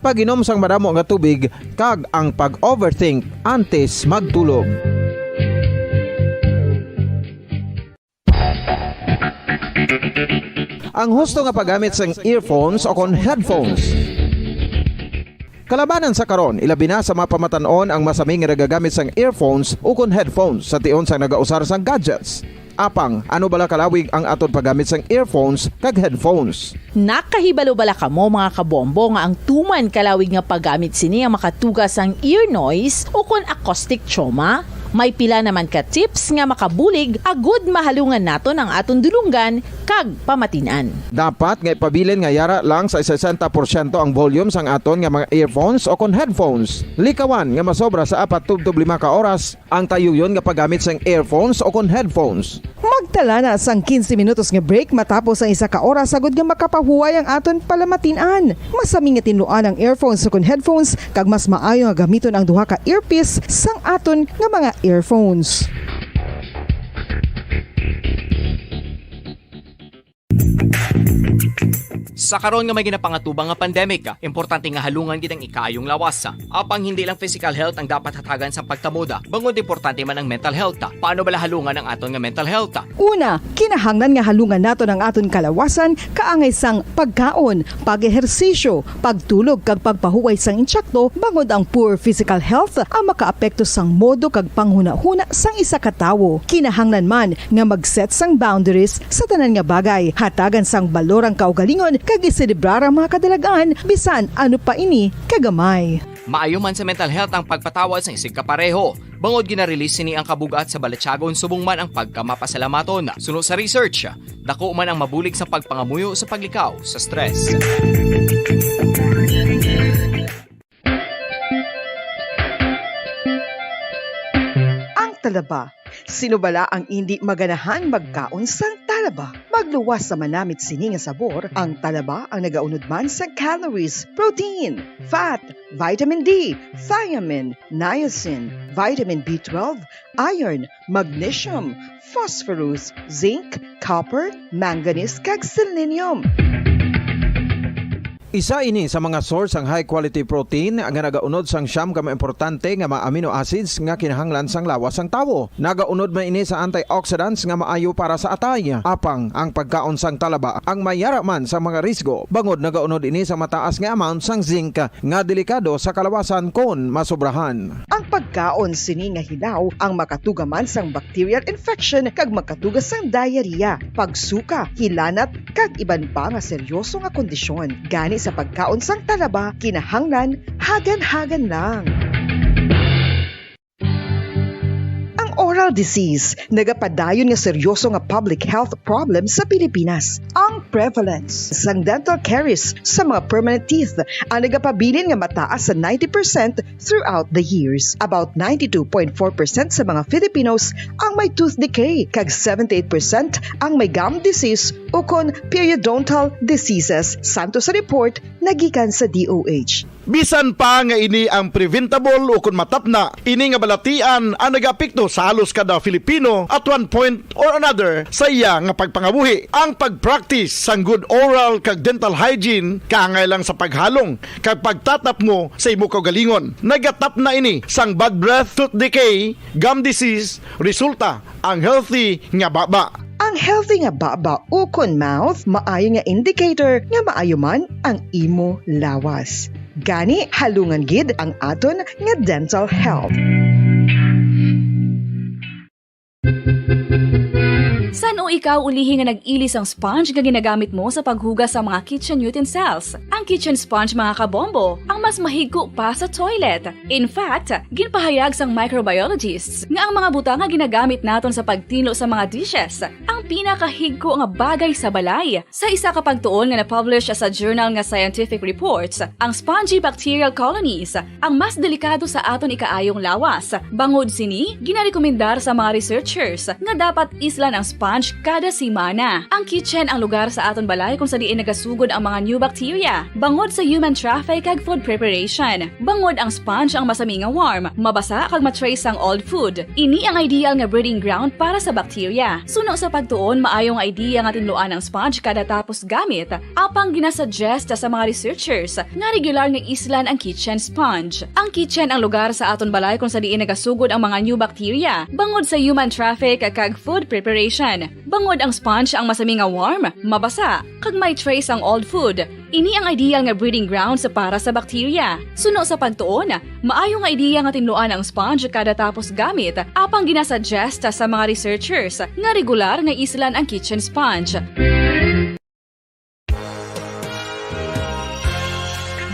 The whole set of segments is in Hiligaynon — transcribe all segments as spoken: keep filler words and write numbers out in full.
pag-inom sang madamo nga tubig, kag ang pag-overthink antes magtulog. Ang husto nga paggamit sang earphones o kon headphones. Kalabanan sa karon, ilabi na sa mga pamatan-on ang masami nga nagagamit sang earphones ukon headphones sa tion sang nagausar sang gadgets. Apang, ano bala kalawig ang aton paggamit sang earphones kag headphones? Nakahibalo bala kamo, mga kabombo, nga ang tuman kalawig nga paggamit sini ang makatuga sang ear noise ukon acoustic trauma? May pila naman ka tips nga makabulig agud mahalungan naton ang aton dulonggan kag pamatin-an. Dapat nga ipabilin nga yara lang sa sesenta porsyento ang volume sang aton nga mga earphones o kon headphones. Likawan nga masobra sa apat tubtob lima ka oras ang tayuyon nga paggamit sang earphones o kon headphones. Magtala na sang quince minutos nga break matapos ang isa ka oras, agud nga makapahuway ang aton palamatin-an. Masami nga tinluan ang earphones o kon headphones, kag mas maayo nga gamiton ang duha ka earpiece sang aton nga mga earphones. Sa karon nga may ginapangatubang nga pandemic, importante nga halungan gid ang ikaayong lawas. Apang hindi lang physical health ang dapat hatagan sa pagtamod, bangod importante man ang mental health. Paano bala halungan ang aton nga mental health? Una, kinahanglan nga halungan naton ang aton kalawasan kaangay sang pagkaon, pag-ehersisyo, pagtulog, kag pagpahuway sang intsakto, bangod ang poor physical health ang makaapekto sang modo kag panghunahuna sang isa ka tawo. Kinahanglan man nga mag-set sang boundaries sa tanan nga bagay, hatagan sang balor ang kaugalingon, kag iselebrar ang mga kadalagan, bisan ano pa ini kagamay. Maayo man sa mental health ang pagpatawad sang isigkapareho, bangod gina-release sini ang kabug-at sa balatyagon subong man ang pagkamapasalamaton. Suno sa research, dako man ang mabulig sa pagpangamuyo sa paglikaw sa stress. Ang talaba. Sino bala ang indi maganahan magkaon sang talaba? Magluwas sa manamit sini nga sabor, ang talaba ang nagaunod man sa calories, protein, fat, vitamin D, thiamine, niacin, vitamin B twelve, iron, magnesium, phosphorus, zinc, copper, manganese, kag selenium. Isa ini sa mga source sang high quality protein nga nagaunod sang siyam ka mga importante nga mga amino acids nga kinahanglan sang lawas sang tawo. Nagaunod man ini sa antioxidants nga maayo para sa atay. Apang ang pagkaon sang talaba ang may yara man sa mga risgo, bangod nagaunod ini sa mataas nga amount sang zinc nga delikado sa kalawasan kon masobrahan. Ang pagkaon sini nga hilaw ang makatuga man sang bacterial infection kag makatuga sang diarrhea, pagsuka, hilanat, kag iban pa nga seryoso nga kondisyon. Gani sa pagkaon sang talaba, kinahanglan hagan-hagan lang. Ang oral disease nagapadayon nga seryoso nga public health problem sa Pilipinas. Ang prevalence sang dental caries sa mga permanent teeth ang nagapabilin nga mataas sa ninety percent throughout the years. About ninety-two point four percent sa mga Filipinos ang may tooth decay, kag seventy-eight percent ang may gum disease ukon periodontal diseases, santo sa report nga gikan sa D O H. Bisan pa nga ini ang preventable ukon matapna, ini nga balatian ang nagaapekto sa halos kada Filipino at one point or another sa iya nga pagpangabuhi. Ang pag-practice sang good oral kag dental hygiene kaangay lang sa paghalong kag pagtatapngo sa imo kaugalingon. Nagatapna ini sang bad breath, tooth decay, gum disease, resulta ang healthy nga baba. Ang healthy nga baba ukon mouth maayo nga indicator nga maayo man ang imo lawas. Gani, halungan gid ang aton nga dental health. San-o ikaw ulihi nga nag-ili sang sponge nga ginagamit mo sa paghugas sa mga kitchen utensils? Ang kitchen sponge, mga kabombo, ang mas mahigko pa sa toilet. In fact, ginpahayag sang microbiologists nga ang mga butang nga ginagamit naton sa pagtinlo sa mga dishes ang pinakahigko nga bagay sa balay. Sa isa ka pagtuon nga na-publish sa journal nga Scientific Reports, ang spongy bacterial colonies ang mas delikado sa aton ikaayong lawas. Bangod sini, ginarekomendar sa mga researchers nga dapat islan ang sponge Kada semana, ang kitchen ang lugar sa aton balay kung sa diin nagasugod ang mga new bacteria, bangod sa human traffic kag food preparation. Bangod ang sponge ang masami nga warm, mabasa kag ma-trace ang old food. Ini ang ideal nga breeding ground para sa bacteria. Suno sa pagtuon, maayo nga idea nga tinluan ang sponge kada tapos gamit, apang ginasuggest sa mga researchers nga regular nga islan ang kitchen sponge. Ang kitchen ang lugar sa aton balay kung sa diin nagasugod ang mga new bacteria, bangod sa human traffic kag food preparation. Bangod ang sponge ang masami nga warm, mabasa, kag may trace ang old food. Ini ang ideal nga breeding grounds para sa bacteria. Suno sa pagtuon, maayo nga ideya nga tinluan ang sponge kada tapos gamit, apang ginasuggest sa mga researchers nga regular nga islan ang kitchen sponge.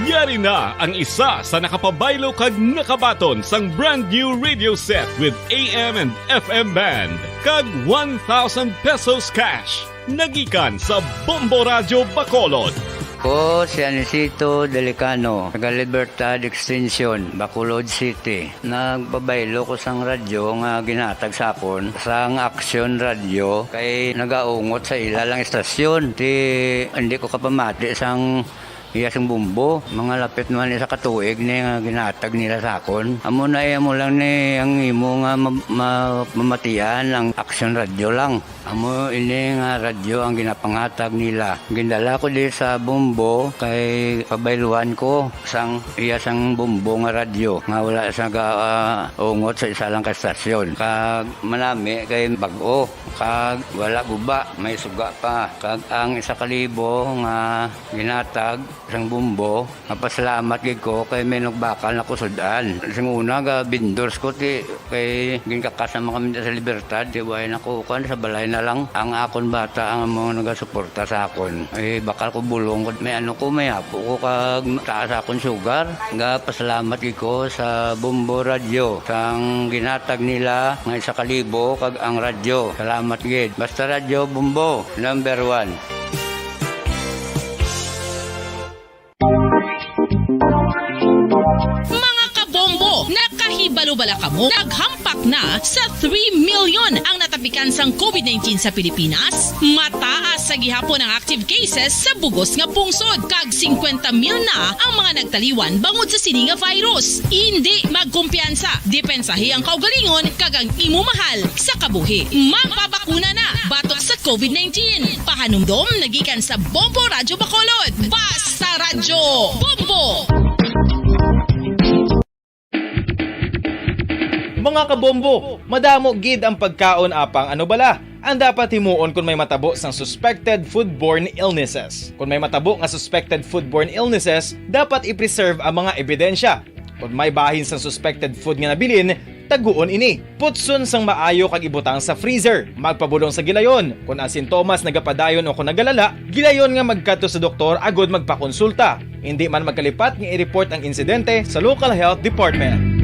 Yari na ang isa sa nakapabaylo kag nakabaton sang brand new radio set with A M and F M band kag one thousand pesos cash. Nagikan sa Bombo Radyo Bacolod. Ko si Anisito Delicano, taga Libertad Extension, Bacolod City. Nagpabaylo ko sang radyo nga ginhatag sa akon sang Action Radio kay nagaungot sa ila lang istasyon. Ti hindi ko kapamati sang iya sing bumbo. Mga lapit naman isa ka tuig ni nga ginhatag nila sa akon. Amo na iya mo lang ni ang imo nga ma- ma- mamatian ang Action Radio lang. Amo ini nga radyo ang ginapanghatag nila. Gindala ko di sa Bombo kay pabayluan ko sang iya sang Bombo nga radyo nga wala sa gaungot sa isa lang ka estasyon. Kag manami kay bag-o kag wala guba, may suga pa. Kag ang isa ka libo nga ginatag sang Bombo, mapasalamat gid ko kay may nagbakal na ko sud-an. Sing una ga vendors ko ti kay ginkakas naman kami sa Libertad, ti way na ko kan sa balay na lang ang akon bata ang mga nagasuporta sa akon. Eh bakal ko bulong ko may ano ko may apo ko kag taas akon sugar. Ga pasalamat gid ko sa Bombo Radyo sang ginatag nila nga isa ka libo kag ang radyo. Salamat gid. Basta Radyo Bombo, number one. Mga kabombo, nakahibalo bala kamo? Naghampak na sa three million ang natapikan sang COVID nineteen sa Pilipinas. Mataas sa gihapon ang active cases sa bugos nga pungsod, kag singkwenta mil na ang mga nagtaliwan bangod sa sini nga virus. Indi magkumpiyansa, depensahi ang kaugalingon kag ang imo mahal sa kabuhi. Magpabakuna na batok sa COVID nineteen. Pahanumdom nagikan sa Bombo Radyo Bacolod. Basta Radyo Bombo! Mga kabombo, madamo gid ang pagkaon apang ano bala ang dapat himuon kon may matabo sang suspected foodborne illnesses. Kon may matabo nga suspected foodborne illnesses, dapat i-preserve ang mga ebidensya. Kon may bahin sang suspected food nga nabilin, taguon ini. Putson sang maayo kag ibutang sa freezer. Magpabulong sa gilayon. Kon ang sintomas nagapadayon o kon nagalala, gilayon nga magkadto sa doktor agud magpakonsulta. Indi man magkalipat nga i-report ang insidente sa local health department.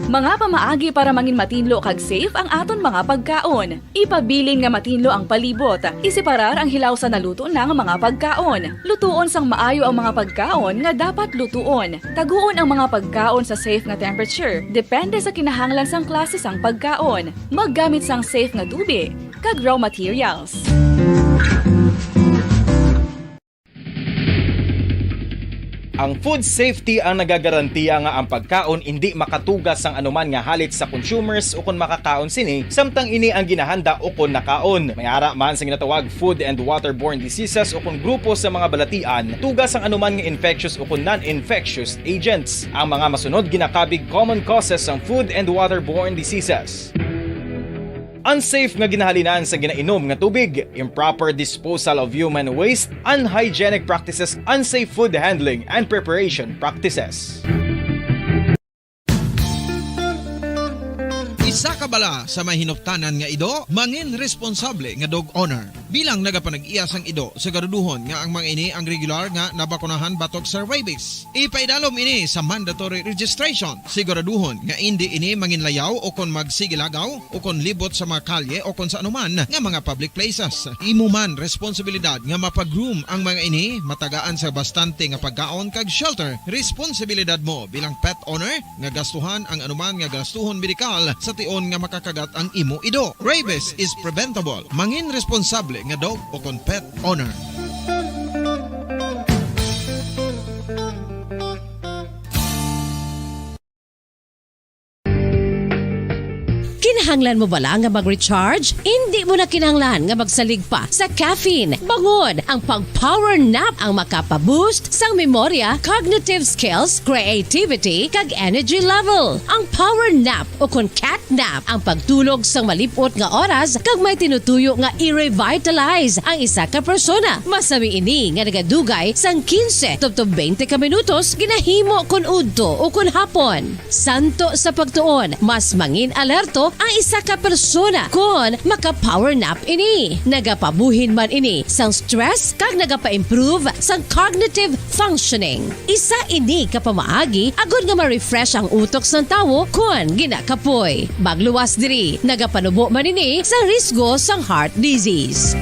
Mga pamaagi para mangin matinlo kag safe ang aton mga pagkaon. Ipabilin nga matinlo ang palibot. Iseparar ang hilaw sa naluto na nga mga pagkaon. Lutuon sang maayo ang mga pagkaon nga dapat lutuon. Taguon ang mga pagkaon sa safe nga temperature, depende sa kinahanglan sang klase sang pagkaon. Maggamit sang safe nga tubi kag raw materials. Ang food safety ang nagagarantiya nga ang pagkaon indi makatugas sang anuman nga halit sa consumers ukon makakaon sini, samtang ini ang ginahanda ukon nakaon. May ara man sa ginatawag food and waterborne diseases ukon grupo sa mga balatian, tugas sang anuman nga infectious ukon non-infectious agents. Ang mga masunod ginakabig common causes sang food and waterborne diseases. Unsafe nga ginahalinan sa ginainom nga tubig, improper disposal of human waste, unhygienic practices, unsafe food handling and preparation practices. Isa ka bala sa may hinuptanan nga ido, mangin responsable nga dog owner. Bilang nagapanag-iya sang ido, siguraduhon nga ang mga ini ang regular nga nabakunahan batok sa rabies. Ipaidalom ini sa mandatory registration. Siguraduhon nga indi ini manginlayaw o kon magsigilagaw o kon libot sa mga kalye o kon sa anuman nga mga public places. Imo man responsibilidad nga mapag-groom ang mga ini, matagaan sa bastante nga pagkaon kag shelter. Responsibilidad mo bilang pet owner nga gastuhan ang anuman nga gastuhon medikal sa tion nga makakagat ang imo ido. Rabies is preventable. Mangin responsable nga dog o kon pet owner. Kinahanglan mo bala nga mag-recharge? Indi mo na kinahanglan nga magsalig pa sa caffeine. Bangod ang pag-power nap ang makapa-boost sang memorya, cognitive skills, creativity, kag energy level. Ang power nap o kon cat nap ang pagtulog sang malip-ot nga oras kag may tinutuyo nga i-revitalize ang isa ka persona. Masami ini nga nagadugay sang quince tubtob twenty ka minutos ginahimo kon udto o kon hapon. Santo sa pagtuon, mas mangin alerto ang isa ka persona kon maka-power nap ini. Nagapabuhin man ini sang stress kag nagapa-improve sang cognitive functioning. Isa ini ka pamaagi agod nga ma-refresh ang utok sang tawo kon ginakapoy. Magluwas diri, nagapanubo man ini sa risgo sang heart disease.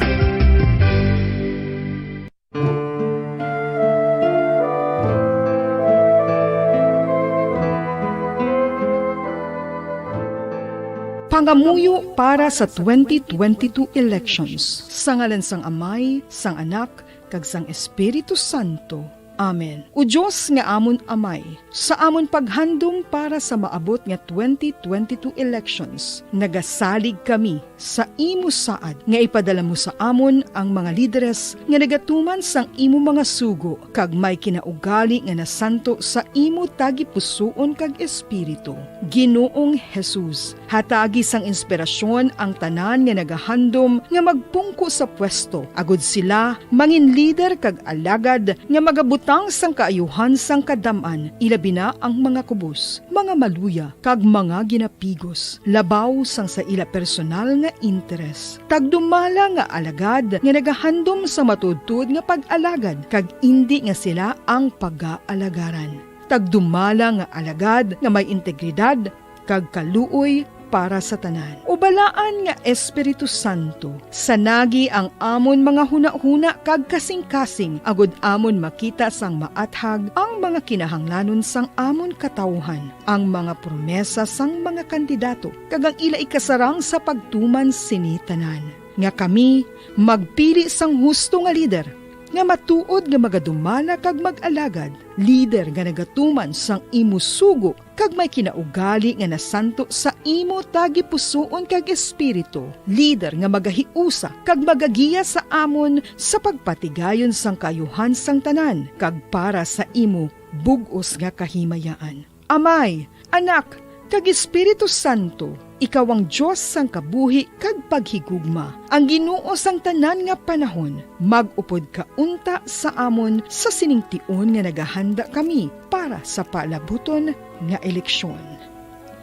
Pangamuyo para sa twenty twenty-two elections. Sa ngalan sang Amay, sang Anak, kag sang Espiritu Santo. Amen. O Dios nga amon Amay, sa amon paghandom para sa maabot nga twenty twenty-two elections, nagasalig kami sa imo saad nga ipadala mo sa amon ang mga lideres nga nagatuman sang imo mga sugo kag may kinaugali nga nasanto sa imo tagipusoon kag espiritu. Ginoong Jesus, hatagi sang inspirasyon ang tanan nga nagahandom nga magpungko sa pwesto, agod sila mangin lider kag alagad nga magabutang sang kaayuhan sang kadam-an, ilabi na ang mga kubos, mga maluya, kag mga ginapigos, labaw sang sa ila personal nga interes. Tagdumala nga alagad nga nagahandom sa matuodtuod nga pag-alagad, kag indi nga sila ang pagaalagaran. Tagdumala nga alagad nga may integridad kag kaluoy para sa tanan. O Balaan nga Espiritu Santo, sanagi ang amon mga hunahuna kag kasingkasing, agod amon makita sang maathag ang mga kinahanglanon sang amon katawuhan, ang mga promesa sang mga kandidato, kag ang ila ikasarang sa pagtuman sini tanan, nga kami magpili sang husto nga lider, nga matuod nga magadumala kag mag-alagad, lider nga nagatuman sang imo sugo kag may kinaugali nga nasanto sa imo tagipusoon kag espiritu, lider nga magahiusa kag magagiya sa amon sa pagpatigayon sang kaayuhan sang tanan kag para sa imo bug-os nga kahimayaan. Amay, Anak, kag Espiritu Santo, ikaw ang Dios sang kabuhi kag paghigugma, ang Ginoo sang tanan nga panahon. Mag-upod ka unta sa amon sa sining tion nga nagahanda kami para sa palabuton nga eleksyon.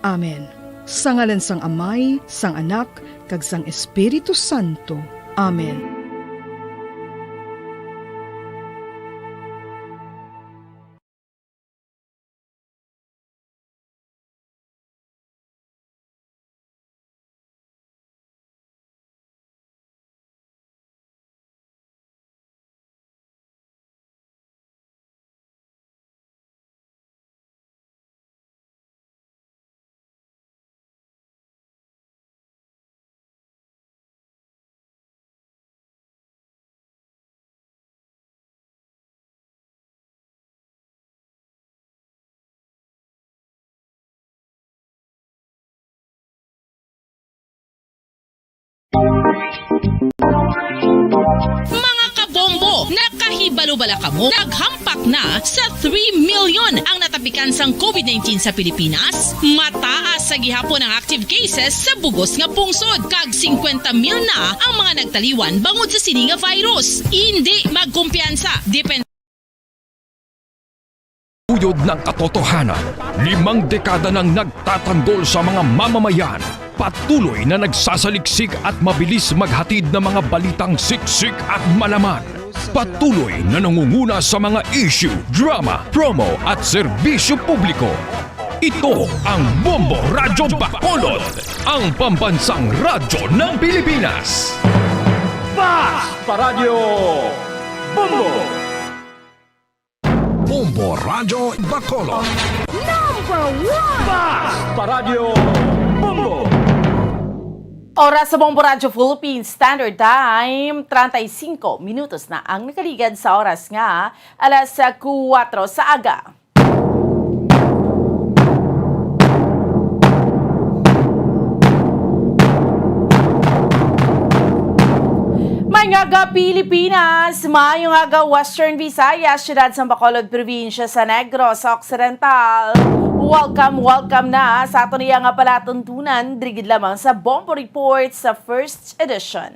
Amen. Sa ngalan sang Amay, sang Anak, kag sang Espiritu Santo. Amen. Mga kabombo, nakahibalo bala kamo? Naghampak na sa three million ang natapikan sang COVID nineteen sa Pilipinas. Mataas sa gihapon ang active cases sa bugos nga pungsod, kag singkwenta mil na ang mga nagtaliwan bangod sa sini nga virus. Indi magkumpiyansa, depende Uyod ng katotohanan, limang dekada nang nagtatanggol sa mga mamamayan. Patuloy na nagsasaliksik at mabilis maghatid ng mga balitang siksik at malaman. Patuloy na nangunguna sa mga issue, drama, promo at serbisyo publiko. Ito ang Bombo Radyo Bacolod, ang pambansang radyo ng Pilipinas. Fast Paradyo Bombo! Bombo Radyo Bacolod. Number one! Fast Paradyo Bombo! Oras sa Bombo Radyo Philippines Standard Time, treinta y cinco minutos na ang nakaligad sa oras nga alas kuwatro sa aga. Maayong aga, Pilipinas! Maayong aga, Western Visayas, siyudad sang Bacolod, probinsya sa Negros Occidental. Welcome, welcome na sa aton iya nga palatuntunan, diri gid lamang sa Bombo Report sa first edition.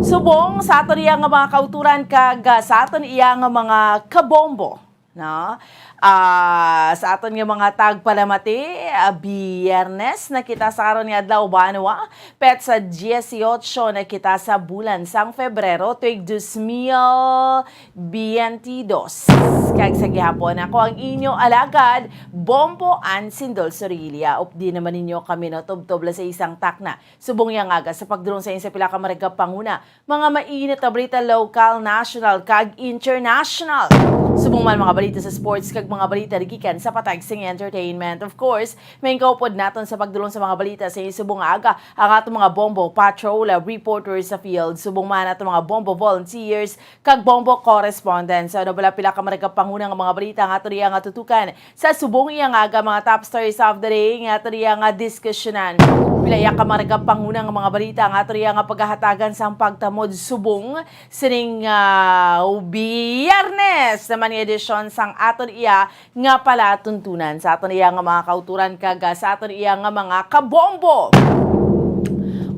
Subong sa aton iya nga mga kauturan kag, ah, sa aton iya nga mga kabombo, no? Ah, sa aton nga mga tagpalamati, ah, Biyernes na kita sa karon nga adlaw, banwa, petsa dieciocho na kita sa bulan sang Febrero, tuig dos mil veintidós. Kag sa gihapon, ako ang inyo alagad, Bombo Ann Sindol Sorilla. Updi naman ninyo kami, no, tubtob lang sa isang takna. Subong iya nga aga, sa pagdulong sa inyo sa pila ka mga nagapanguna, mga mainit na balita, lokal, national, kag international. Subong man mga balita sa sports kag mga balita gikan sa patag sing entertainment. Of course, main kaupod naton sa pagdulong sa mga balita sa inyo subong nga aga ang atong mga Bombo Patrol, uh, reporters sa field. Subong man atong mga Bombo volunteers kag Bombo correspondents. Ano bala pila ka mga nagapanguna nga mga balita nga ato diya nga tutukan sa subong iya nga aga, mga top stories of the day nga ato diya nga diskusyonan. Pila iya ka mga nagapanguna nga mga balita nga ato diya nga pagahatagan sang pagtamod subong sining, ah, Biyernes naman nga edisyon sang aton iya nga palatuntunan sa aton iya nga mga kauturan kag, ah, sa aton iya nga mga kabombo.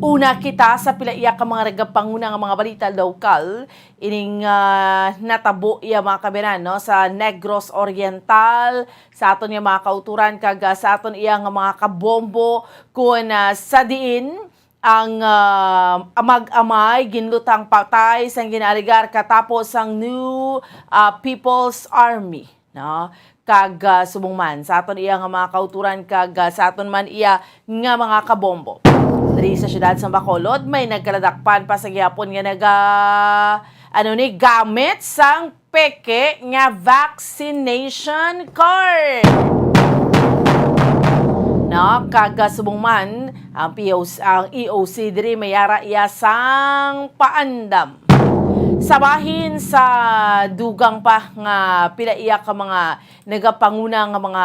Una kita sa pila iya ka mga nagapanguna nga mga balita lokal. Ining, ah, natabo iya, mga kabiran, no, sa Negros Oriental, sa aton nga mga kauturan, kag, ah, sa aton iya nga mga kabombo, kun, ah, sa diin ang, ah, mag-amay ginlutang patay sang ginaaligar katapos sang New, ah, People's Army, no? Kag, ah, subong man sa aton iya nga mga kauturan kag, ah, sa aton man iya nga mga kabombo. Diri sa siyudad sa Bacolod, may nagkaladakpan pa sa gihapon nga naga-, ano ni, gamit sang peke nga vaccination card. No, kag, ah, subong man ang P O C, ang E O C diri may ara iya sang paandam. Sa bahin sa dugang pa nga pila iya ka mga nagapanguna nga mga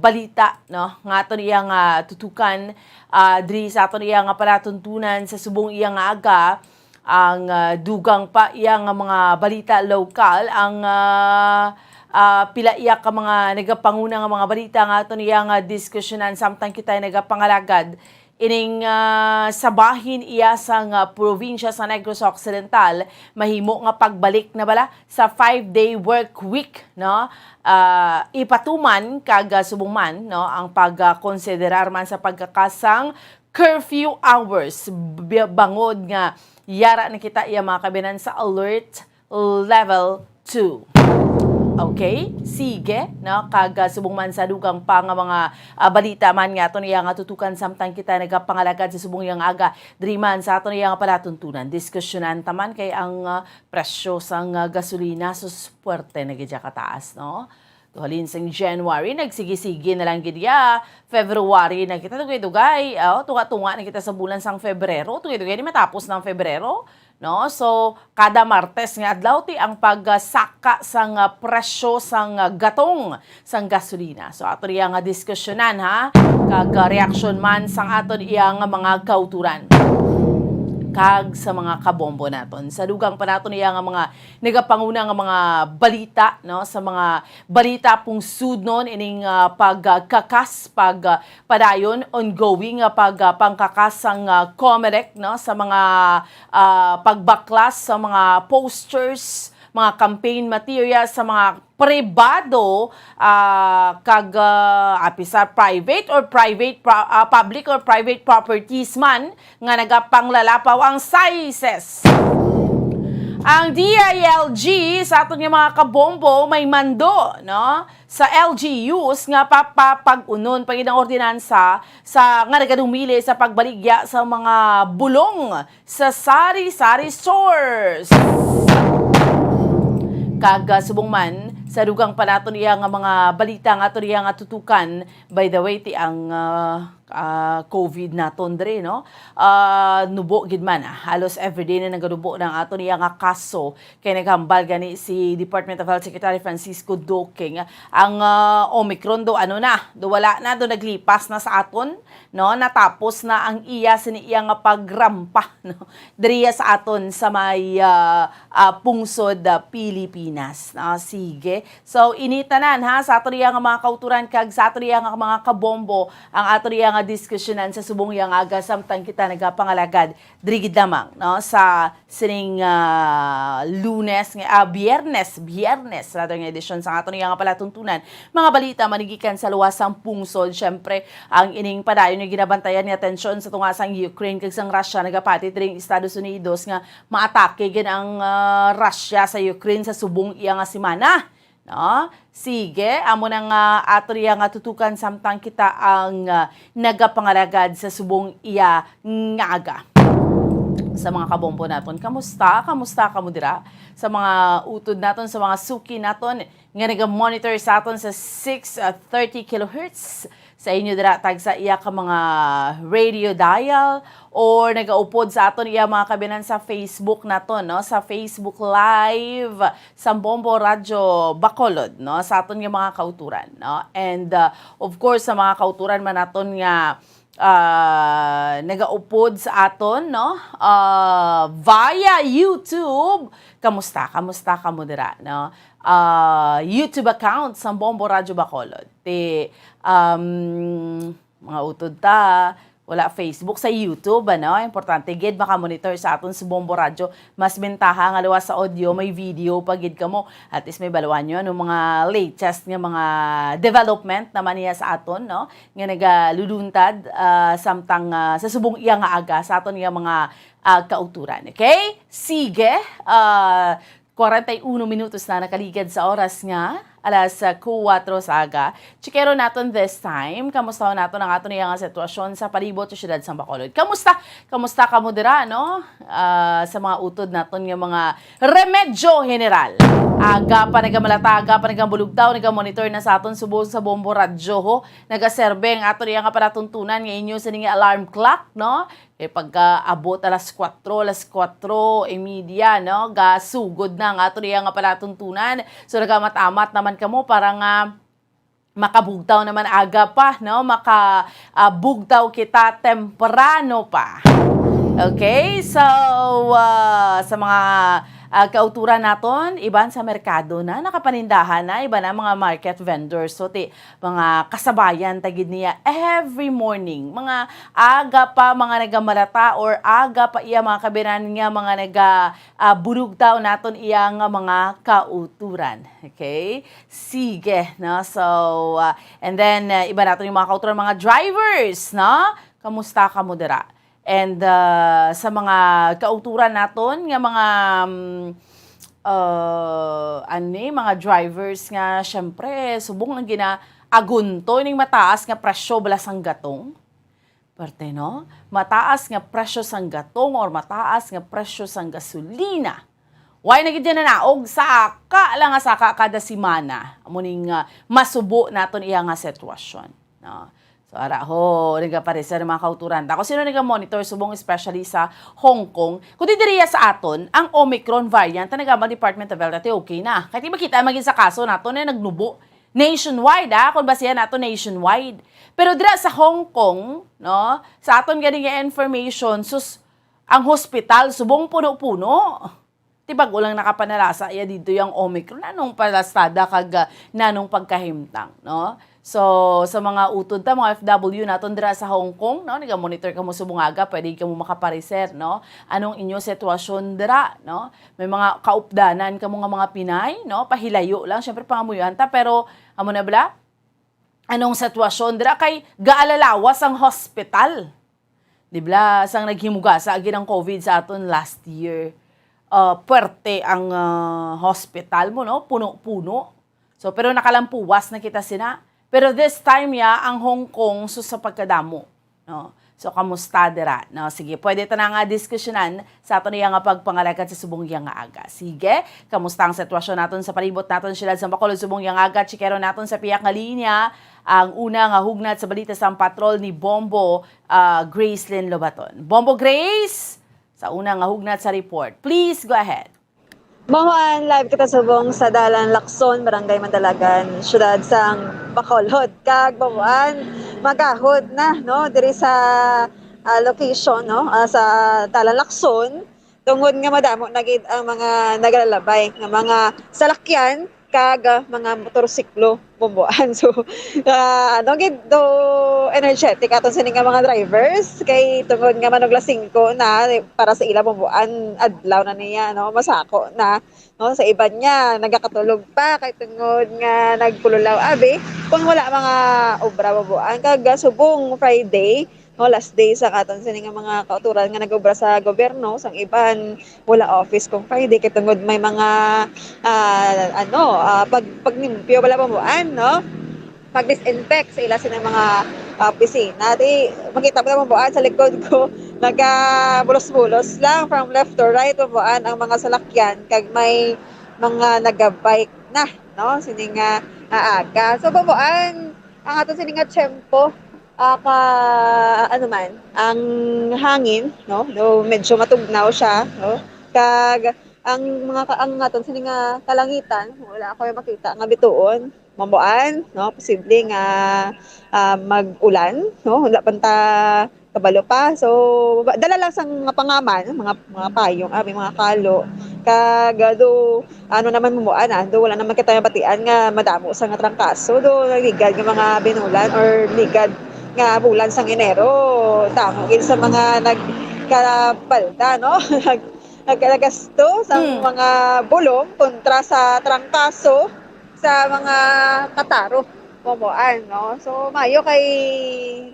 balita, no, nga aton iya nga tutukan, ah, diri sa aton iya nga palatuntunan sa subong iya nga aga, ang, ah, dugang pa iya nga mga balita lokal, ang, ah, ah, pila iya ka mga nagapanguna nga mga balita nga aton iya nga diskusyonan samtang kita nagapangalagad ining, ah, sa bahin iya sang, ah, probinsya sa Negros Occidental, mahimo nga pagbalik na bala sa five-day work week, no? Ah, ipatuman kag, ah, subong man, no, ang pag, ah, konsiderar man sa pagkakasang curfew hours, b-, bangod nga yara na kita iya mga kabinan sa alert level two. Okay? Sige, no? Kag, ah, subong man sa dugang pa nga mga, ah, balita man nga aton iya nga tutukan samtang kita nagapangalagad sa subong iyang aga. Diri man sa aton iya nga palatuntunan, diskusyonan ta man kay ang, ah, presyo sang, ah, gasolina sus puwerte na gid siya kataas, no? Halin sang January, nagsigi-sige na lang gid ya. February na kita, dugay-dugay. Oh, tunga-tunga na kita sa bulan sang Febrero. Dugay-dugay di matapos ng Febrero, no? So, kada Martes nga adlaw ti ang pagsaka sang, ah, presyo sang, ah, gatong sang gasolina. So, ato riya nga diskusyonan, ha? Kag, ah, reaksyon man sang aton iya nga mga kauturan kag sa mga kabombo naton. Sa dugang pa naton iya nga mga nagapanguna nga mga balita, no, sa mga balita pungsudnon ining, ah, pagkakas, pag, ah, padayon, ongoing nga pag, ah, pangkakas sang, ah, Comelec, no, sa mga, ah, pagbaklas sa mga posters, mga campaign materials sa mga pribado, ah, kag, ah, api sa private or private pro-, ah, public or private properties man nga nagapanglalapaw ang sizes. Ang D I L G sa aton nga mga kabombo may mando, no, sa L G Us nga papapag-unon pa gid ang ordinansa sa, nga nagadumili sa pagbaligya sa mga bulong sa sari-sari stores. Kag, ah, subong man sa dugang pa naton iya nga mga balita nga aton iya nga tutukan, by the way, ti ang, ah, ah, COVID naton diri, no? Ah, nubo gid man, ah. Halos everyday na naganubo na ang aton iya nga kaso. Kay naghambal gani si Department of Health Secretary Francisco Duque nga ang, ah, Omicron do ano na, do wala na, do naglipas na sa aton, no? Natapos na ang iya sini iya nga pagrampa, no? Diriya sa aton sa may, ah, ah, pungsod, ah, Pilipinas, no? Sige. So, ini tanan, ha, sa aton iya nga mga kauturan kag sa aton iya nga mga kabombo ang aton iya nga diskusyonan sa subong iya nga aga samtang kita nagapangalagad diri gid lamang, no, sa sining, ah, Lunes nga, ah, Biyernes, Biyernes, rather, nga edisyon sa aton iya nga palatuntunan. Mga balita manigikan sa luwas sang pungsod. Siyempre, ang ining padayon nga ginabantayan nga tensyon sa tunga sang Ukraine kag sang Russia nagapati diri ang Estados Unidos nga maatake gid ang, ah, Russia sa Ukraine sa subong iya nga semana. No? Sige, amo na nga ato riya nga tutukan samtang kita ang, ah, nagapangalagad sa subong iya nga aga. Sa mga kabombo naton, kamusta? Kamusta kamo dira? Sa mga utod naton, sa mga suki naton nga naga-monitor sa aton sa six thirty kilohertz, sa inyo dira tagsa iya ka mga radio dial, or nagaupod sa aton iya mga kabinan sa Facebook naton, no? Sa Facebook Live, sa Bombo Radyo Bacolod, no? Sa aton nga mga kauturan, no? And, uh, of course, sa mga kauturan man naton nga, uh, nagaupod sa aton, no? Uh, via YouTube, kamusta? Kamusta kamo dira, no? Uh, YouTube account sa Bombo Radyo Bacolod. Ti, um, mga utod ta, wala Facebook, sa YouTube, ano? Importante gid makamonitor sa aton sa Bombo Radyo. Mas bentaha nga luwas sa audio, may video pa gid kamo. At least may baluan nyo anong mga latest nga mga development naman niya sa aton, no? Nga nagaluluntad, ah, samtang, ah, sa subong iya nga aga sa aton nga mga, ah, kauturan. Okay? Sige. Ah, kwarenta y uno minutos na nakaligad sa oras nga alas, ah, kuwatro sa aga. Chikero naton this time. Kamustahon naton ang aton iya nga sitwasyon sa palibot sa siyudad sang Bacolod. Kamusta? Kamusta kamo dira, no? Ah, sa mga utod naton nga mga remedyo general. Aga pa nagamalata, aga pa nagambulugtaw, nagamonitor na sa aton subong sa Bombo Radyo, ho. Nagaserbe ang aton iya nga palatuntunan nga inyo sini nga alarm clock, no? Kay pagka abot alas kuwatro, alas kuwatro y media, no, gasugod na ang aton iya nga palatuntunan. So, nagamat-amat naman kamo para nga makabugtaw naman aga pa, no? Maka, ah, bugtaw kita temprano pa. Okay? So, ah, sa mga, ah, kauturan naton, iban sa merkado na, nakapanindahan na, iban na mga market vendors. So, ti, mga kasabayan ta gid niya every morning. Mga aga pa, mga nagamalata or aga pa iya mga kabiran nga mga naga, ah, bulugtaw naton iya nga mga kauturan. Okay? Sige, no? So, ah, and then, ah, iba naton yung mga kauturan, mga drivers, no? Kamusta kamo dira? And, ah, sa mga kauturan naton nga mga, mm, ah, ani, mga drivers nga, syempre, subong ang ginaagunto ning mataas nga presyo bala sang gatong. Parte, no? Mataas nga presyo sang gatong or mataas nga presyo sang gasolina. Why na gid yan na naog? Saka lang nga saka kada semana. Amo ning, ah, masubo naton iya nga sitwasyon, no? So, ara ho, nagapareser ang mga kauturan ta. Kung sino naga-monitor, subong especially sa Hong Kong, kundi diriya sa aton, ang Omicron variant, ang nagabang Department of Health, ati okay na. Kaya di makita magin sa kaso nato na nagnubo nationwide, ah, kung basihan nato nationwide. Pero dira sa Hong Kong, no, sa aton gani nga information, sus, ang hospital, subong puno-puno. Ti bag-o lang nakapanalasa iya dito yung Omicron. Nanong palastada kag, ah, nanong pagkahimtang, no? So, sa mga utod ta, mga O F W naton dira sa Hong Kong, no? Naga-monitor kamo subong aga, pwede kamo makapareser, no? Anong inyo sitwasyon dira, no? May mga kaupdanan kamo nga mga Pinay, no? Pahilayo lang, syempre pangamuyoan ta, pero amo na bala? Anong sitwasyon dira kay gaalalawas ang hospital? Di bala, sang naghimugasa gid ang COVID sa aton last year, ah, puwerte ang, ah, hospital mo, no? Puno-puno. So, pero nakalampuwas na kita sina. Pero this time, ya, ang Hong Kong, so, sa pagkadamo, no? So, kamusta dira, no? Sige, pwede ta na nga diskusyonan sa aton iya nga pagpangalagad sa subong iya nga aga. Sige, kamusta ang sitwasyon naton sa palibot naton, siyudad sa Bacolod, subong iya nga aga? Chikero naton sa piyak nga linya ang una nga hugnat sa balita sang patrol ni Bombo, ah, Gracelyn Lobaton. Bombo Grace, sa una nga hugnat sa report. Please go ahead. Mahuan, live kita subong sa Dalan Lacson, Barangay Mandalagan, siyudad sang Bacolod. Kag mahuan, magahod na, no, diri sa, ah, location, no, ah, sa Dalan Lacson, tungod nga madamo na gid ang mga nagalalabay nga mga salakyan kag, ah, mga motorsiklo, Bomboan. So, ah, ano gid, do energetic aton sini nga mga drivers, kay tungod nga manugla singko na para sa ila, Bomboan, adlaw na niya, no, masako na, no? Sa iban niya, nagakatulog pa kay tungod nga nagpululaw abi kung wala mga obra, Bomboan. Kag, ah, subong Friday, no, last day sa aton sini nga mga kauturan nga nag-obra sa gobyerno, sang iban wala office kung Friday kay tungod may mga, ah, ano, ah, pag, paglimpyo bala, Bomboan, no? Pag-disinfect sa ila sini mga, ah, opisina. Di, makita mo na, Bomboan, sa likod ko, nagabulos-bulos lang from left to right, Bomboan, ang mga salakyan kag may mga nagabike na, no? Sini nga, ah, aga. So, Bomboan, ang aton sini nga tiyempo, ah, ka, ano man, ang hangin, no? Do medyo matugnaw siya, no? Kag ang mga ka-, ang aton sini nga kalangitan, wala ako yung makita nga bituon, Bomboan, no? Posible nga, ah, mag-ulan, no? Wala pa ta kabalo pa. So, ba-, dala lang sang mga pangaman, mga, mga payong, ah, may mga kalo. Kag, ah, do, ano naman, Bomboan, ah, do wala naman kita nabatian nga madamo sa nga trangkaso, do nagligad nga mga binulan or ligad nga bulan sang Enero, damo gid sa mga nagkapalda, no? Nag-, nagkagasto sa Mm. mga bulong kontra sa trangkaso sa mga kataro, Bomboan, no? So, maayo kay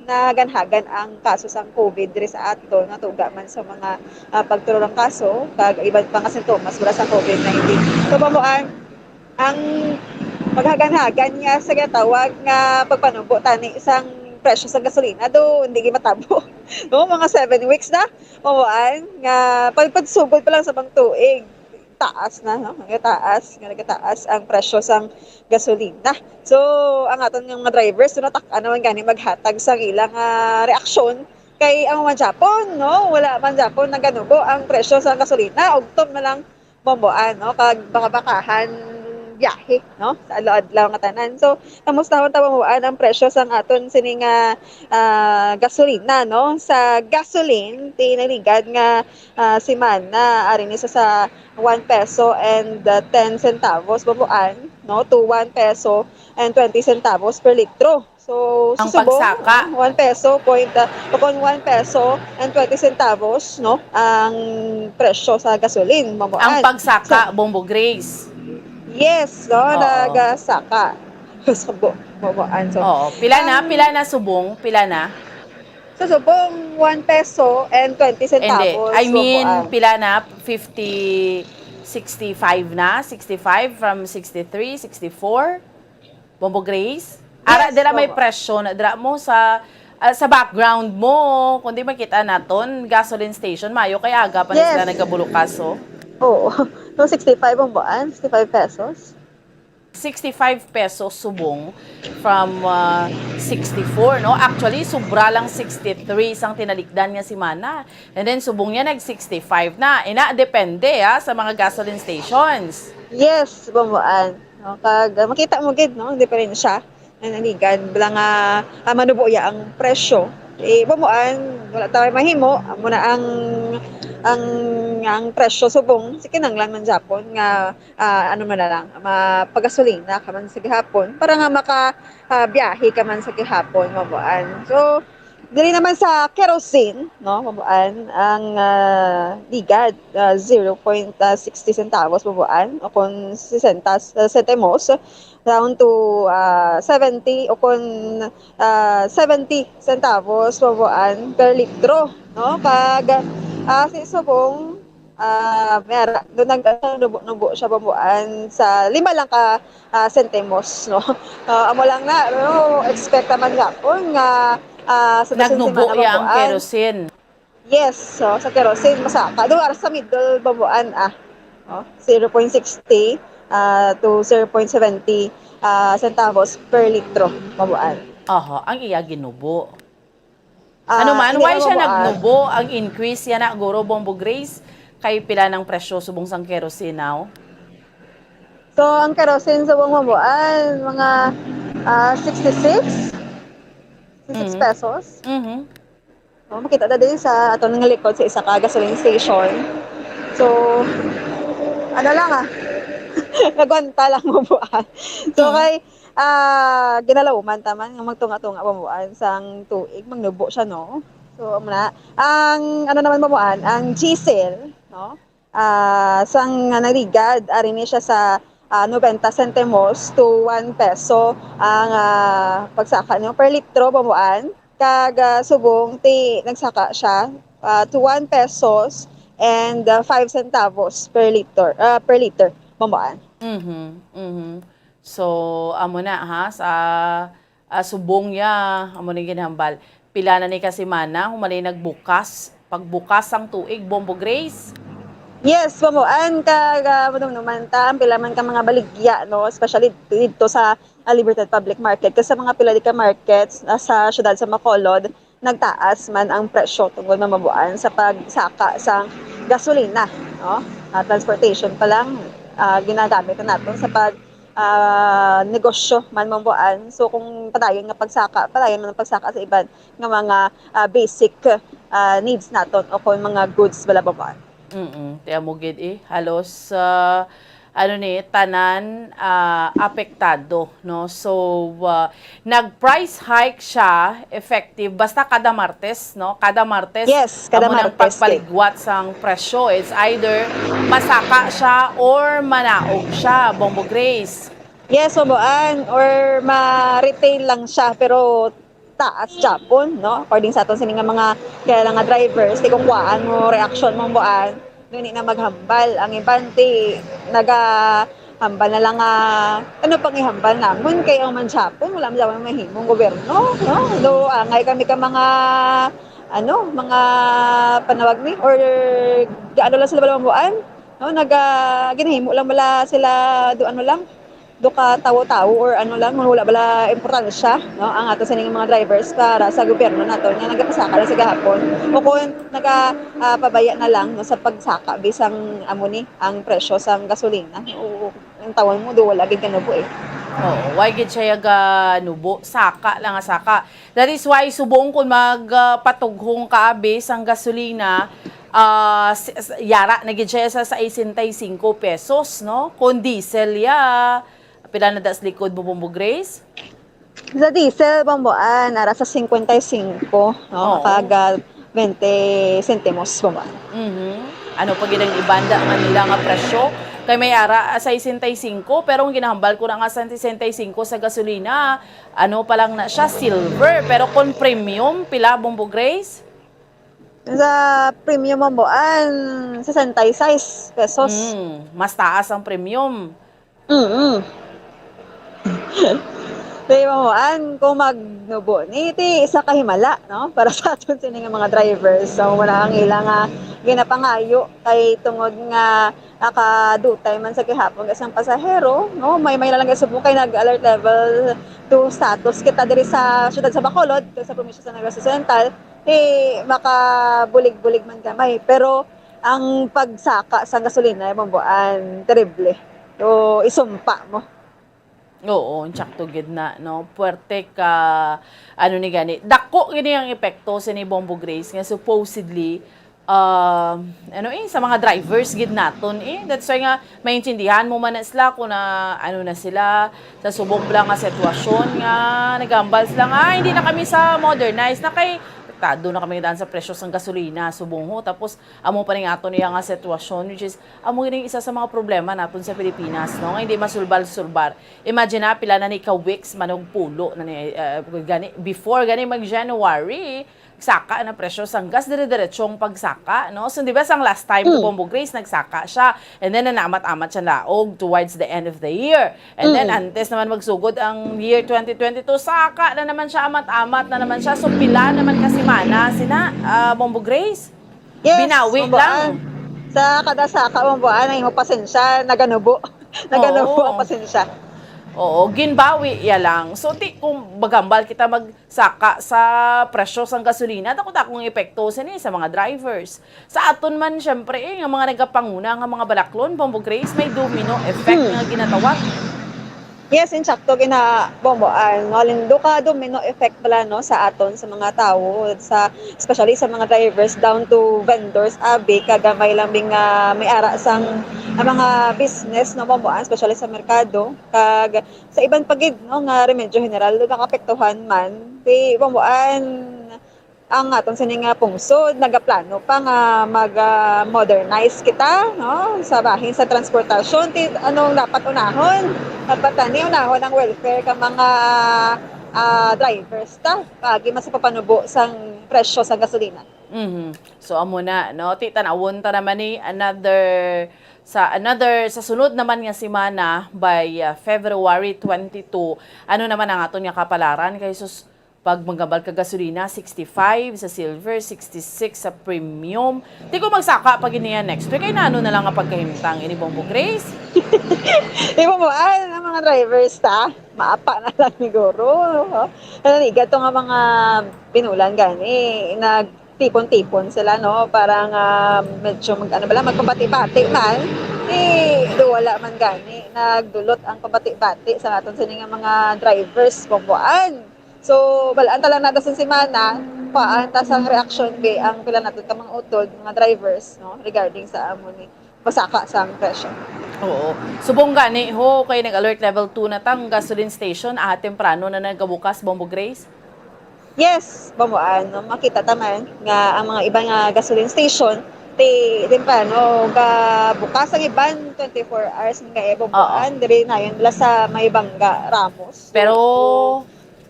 naganhagan ang kaso sang COVID diri sa aton, natuga man sa mga, ah, pagturo ng kaso, kag iban pa nga sintomas wala sa COVID nineteen. So, Bomboan, ang paghaganhagan niya sa ginatawag nga pagpanubo tani sang presyo sa gasolina, do hindi gid matabo, no? Mga seven weeks na, Bomboan, nga pag-, pagsugod pa lang sa pang tuig, taas na, no? Nagataas, nga nagataas ang presyo sang gasolina. So, ang aton nga mga drivers, do natak-an naman gani maghatag sang ilang, ah, reaksyon kay ang man Japon, no? Wala man Japon naganubo ang presyo sang gasolina, ugtom na lang, Bomboan, no? Kag baka-bakahan biyahe, no? Sa adlaw-adlaw nga tanan. So, kamusta man ta, Bomboan, ang presyo sang aton sini nga, ah, gasolina, no? Sa gasoline, tinaligad nga, ah, semana, ari ni sa, sa one peso and, ah, ten centavos, Bomboan, no? To one peso and twenty centavos per litro. So, sa Ang subong, pagsaka. One peso point, ah, kung one peso and twenty centavos, no, ang presyo sa gasolin, Bomboan. Ang pagsaka, So, Bombo Grace. Yes, no, Oo. nagasaka. Subo, Bomboan. So, Oo. Pila na? ang Pila na subong? Pila na? Sa subong, one peso and twenty Hindi. centavos, I mean, Bomboan. pila na? Fifty, sixty-five na? Sixty-five from sixty-three, sixty-four? Bombo Grace? Ara, Yes, dira may Bombo. presyo na, dira mo sa, ah, sa background mo, kundi makita naton, gasoline station, mayo kay aga pa ni Yes. sila nagabulukas, oh. Oo. No, sixty-five, Bomboan, sixty-five pesos. Sixty-five pesos subong from, ah, sixty-four, no? Actually, sobra lang sixty-three sang tinalikdan nga semana. And then, subong niya, nag sixty-five na. Ina, depende, ah, sa mga gasoline stations. Yes, Bomboan. No, kag, ah, makita mo gid, no, ang diferensya. Nanaligan, bala nga, ah, manubo ya ang presyo. Eh, Bomboan, wala tayo mahimo. Amo na ang ang, ang presyo subong, si kinanglan man gyapon nga, ah, ano man na lang, mapagasolina ka man sa gihapon para nga maka, ah, biyahe ka man sa gihapon, Mambuan. So, diri naman sa kerosene, no, Mambuan, ang, ah, ligad, ah, zero point sixty centavos, Mambuan, o kung sesenta, ah, sentimos, down to, ah, seventy o kung, ah, seventy centavos, Mambuan, per litro, no? Kag, ah, si subong, ah, may ara, do nag-, nubo-nubo siya, Mambuan, sa lima lang ka, ah, sentimos, no? Ah, amo lang na, no? Expect naman gapon nga, ah, sa dason Nagnubo semana, ya ang Mambuan. Kerosene. Yes, so sa kerosene, masaka. Do, ara sa middle, Mambuan, ah. Oh, zero point sixty, ah, to zero point seventy, ah, centavos per litro, Mambuan. Aha, ang iya ginubo. Ah, Ano man, ini why ang siya Mambuan. nagnubo? Ang increase yan na, guro, Bombo Grace, kay pila ng presyo subong sang kerosene now? So, ang kerosene subong, Mambuan, mga, ah, sixty-six, sixty-six Mhm. pesos. Mhm. Oh, makita ta din sa aton nga likod sa isa ka gasoline station. So, ano lang, ah, nagwanta lang, Mambuan. So, Mm. kay, ah, ginalauman ta man nga magtunga-tunga, Mambuan, sang tuig, mangnubo siya, no? So, amo na. Ang, ano naman, Mambuan, ang diesel, no? Ah, sang naligad, ari ni siya sa, ah, noventa centimos to one peso ang, ah, pagsaka niyo per litro, Mambuan. Kag, ah, subong, ti, nagsaka siya, ah, to one pesos and, ah, five centavos per liter, ah, per liter, Mambuan. Mhm, mhm. So, amo na, ha, sa, ah, subong ya, amo ni ginhambal. Pila na ni ka semana, human ni nagbukas, pagbukas sang tuig, Bombo Grace? Yes, Mambuan, kag, ah, madumduman ta, ang pila man ka mga baligya, no, especially dito sa, ah, Libertad Public Market, kag sa mga pila di ka markets, ah, sa siyudad sa Bacolod, nagtaas man ang presyo tungod, Mambuan, sa pagsaka sang gasolina, no? Ah, transportation pa lang, ah, ginagamit na naton sa pag, ah, negosyo man, Mambuan. So, kung padayon nga pagsaka, padayon man ang pagsaka sa iban nga mga, ah, basic, ah, needs naton o kung mga goods bala, Mambuan. Mm, tiyan mo gid, eh. Halos, ah, ano ni, tanan, ah, apektado, no? So, ah, nag-price hike siya, effective, basta kada Martes, no? Kada Martes, Yes, kada amo nang Martes, eh. pagpaligwat sang presyo. It's either masaka siya or manaog siya, Bombo Grace. Yes, Mambuan, or ma-retain lang siya, pero taas gyapon, no? According sa aton sini nga mga kilala nga drivers, ti kung kuhaan mo reaksyon, Mambuan, dili na maghambal. Ang iban ti nagahambal na lang nga, ano pang ihambal namon kay ang man gyapon, wala man gyapon mahimong gobyerno, no? Do, angay kami ka mga, ano, mga panawag ni, or gaano lang sila bala, Mambuan, no? Naga-, ginahimo lang bala sila, do, ano lang, do ka tawo-tawo or ano lang, wala bala importansya, no, ang ato sining mga drivers para sa gobyerno nato nga nagapasaka lang sa gahapon o kung naga, ah, pabaya na lang, no, sa pagsaka bisang amo ni ang presyo sang gasolina. O, ang tawon mo do wala gid kanubo, eh. Oo, why gid siya ga nubo? Saka lang nga saka. That is why subong kung mag, ah, patughong ka abi sang gasolina, ah, s-, s-, yara na gid siya sa sesenta y cinco pesos, no? Kung diesel ya, pila na das likod mo, Bombo Grace? Sa diesel, Bomboan, nara sa cincuenta y cinco, no? Oo. Kag, ah, twenty sentimos, Bomboan. Mhm. Ano pa gid ang ibanda nga nila nga presyo? Kay may ara, ah, sesenta y cinco, pero ang ginahambal ko na nga sa sesenta y cinco sa gasolina, ano pa lang na siya, silver. Pero kung premium, pila, Bombo Grace? Sa premium, Bomboan, sesenta y seis pesos. Mm, mas taas ang premium. Mm. Di ba mo, an, kung magnubo ni, ti isa ka himala, no? Para sa aton sini nga mga drivers. So, wala ang ila nga ginapangayo kay tungod nga nakadutay man sa gihapon isang pasahero, no? May, may lang subong kay nag-alert level two status kita diri sa siyudad sa Bacolod, sa probinsya sa Negros Occidental, eh, makabulig-bulig man gamay. Pero ang pagsaka sa gasolina, Bomboan, terrible. So, isumpa mo. Oo, insakto gid na, no? Puwerte ka, ano ni gani, dako gini ang epekto sini, Bombo Grace, nga supposedly, Ah, ano eh, sa mga drivers gid naton eh. That's why nga maintindihan mo man na sila kung na, ano na sila, sa subok lang nga sitwasyon nga nagambal sila nga, "Ay, hindi na kami sa modernize na kay apektado na kami daan sa presyo sang gasolina," subong ho. Tapos amo pa ning ato niya nga sitwasyon, which is amo gid ang isa sa mga problema naton sa Pilipinas, no, nga hindi masulbar-sulbar. Imagine na, pila na ni ka weeks man og pulo na ni, uh, gani, before gani mag January, saka na presyo sang gas, dire-diretsong pagsaka, no? So, di ba, sang last time, mm, Bombo Grace, nagsaka siya, and then nanaamat-amat siya laog towards the end of the year. And then, mm, antes naman magsugod ang year twenty twenty-two, saka na naman siya, amat-amat na naman siya. So, pila naman ka semana sina, ah, Bombo Grace? Yes, Binawi Bombo lang. An. Sa kada saka, Bombo An, ang imo pasensya, naganubo. Naganubo Oo. ang pasensya. Oo, ginbawi ya lang. So, ti, kung magambal kita mag, saka sa presyo sang gasolina, dako-dakong epekto sini sa mga drivers. Sa aton man, syempre, eh, nga mga nagapanguna nga mga balaklon, Bombo Grace, may domino effect Hmm. nga ginatawag. Yes, insakto gina Bombo, ah, no, lindo ka domino effect pala, no, sa aton, sa mga tawo, sa, especially sa mga drivers, down to vendors, abi, kagamay lang bing, ah, may ara sang, ang mga business, no, Bombo, ah, especially sa merkado, kag sa iban pa gid, no, nga remedyo general, nakaapektuhan man. Kay, Bombo, ah, ang aton sini nga pungsod, nagaplano pa nga mag, ah, modernize kita, no, sa bahin sa transportasyon. Ti, anong dapat unahon? Dapat tani unahon ang welfare ka mga, ah, drivers ta, paagi man sa papanubo sang presyo sa gasolina. Mhm. So, amo na, no? Ti, tanawon ta naman ni another, sa another, sa sunod naman nga semana, by, ah, February twenty-two, ano naman ang aton nga kapalaran? Kay sus, pag magambal ka gasolina, sixty-five sa silver, sixty-six sa premium. Di ko magsaka pa gid niya next week. Ay, nano na lang ang pagkahimtang ini, Bombo Grace? Di mo mo, ah, ang mga drivers ta, maapa na lang siguro. Ano ni, gato nga mga binulan gani, nagtipon-tipon sila, no? Para nga medyo mag, ano bala, magpabati-bati man. Eh, do wala man gani, nagdulot ang pabati-bati sa aton sini nga mga drivers, Bombo An. So, balaan ta lang nada sa semana, kuhaan ta sang reaksyon kay ang pila naton ka mga utod, mga drivers, no, regarding sa amo ni pasaka sang presyo. Oo. Subong gani ho, kay nag-alert level two na tang gasoline station, ah, temprano na nagabukas, Bombo Grace? Yes, Bombo An, no, makita ta man nga ang mga iba nga gasoline station, ti, temprano gabukas, ang iban twenty-four hours nga, eh, Bombo Oo. An, diri na yun, la sa may Banga, Ramos. Pero,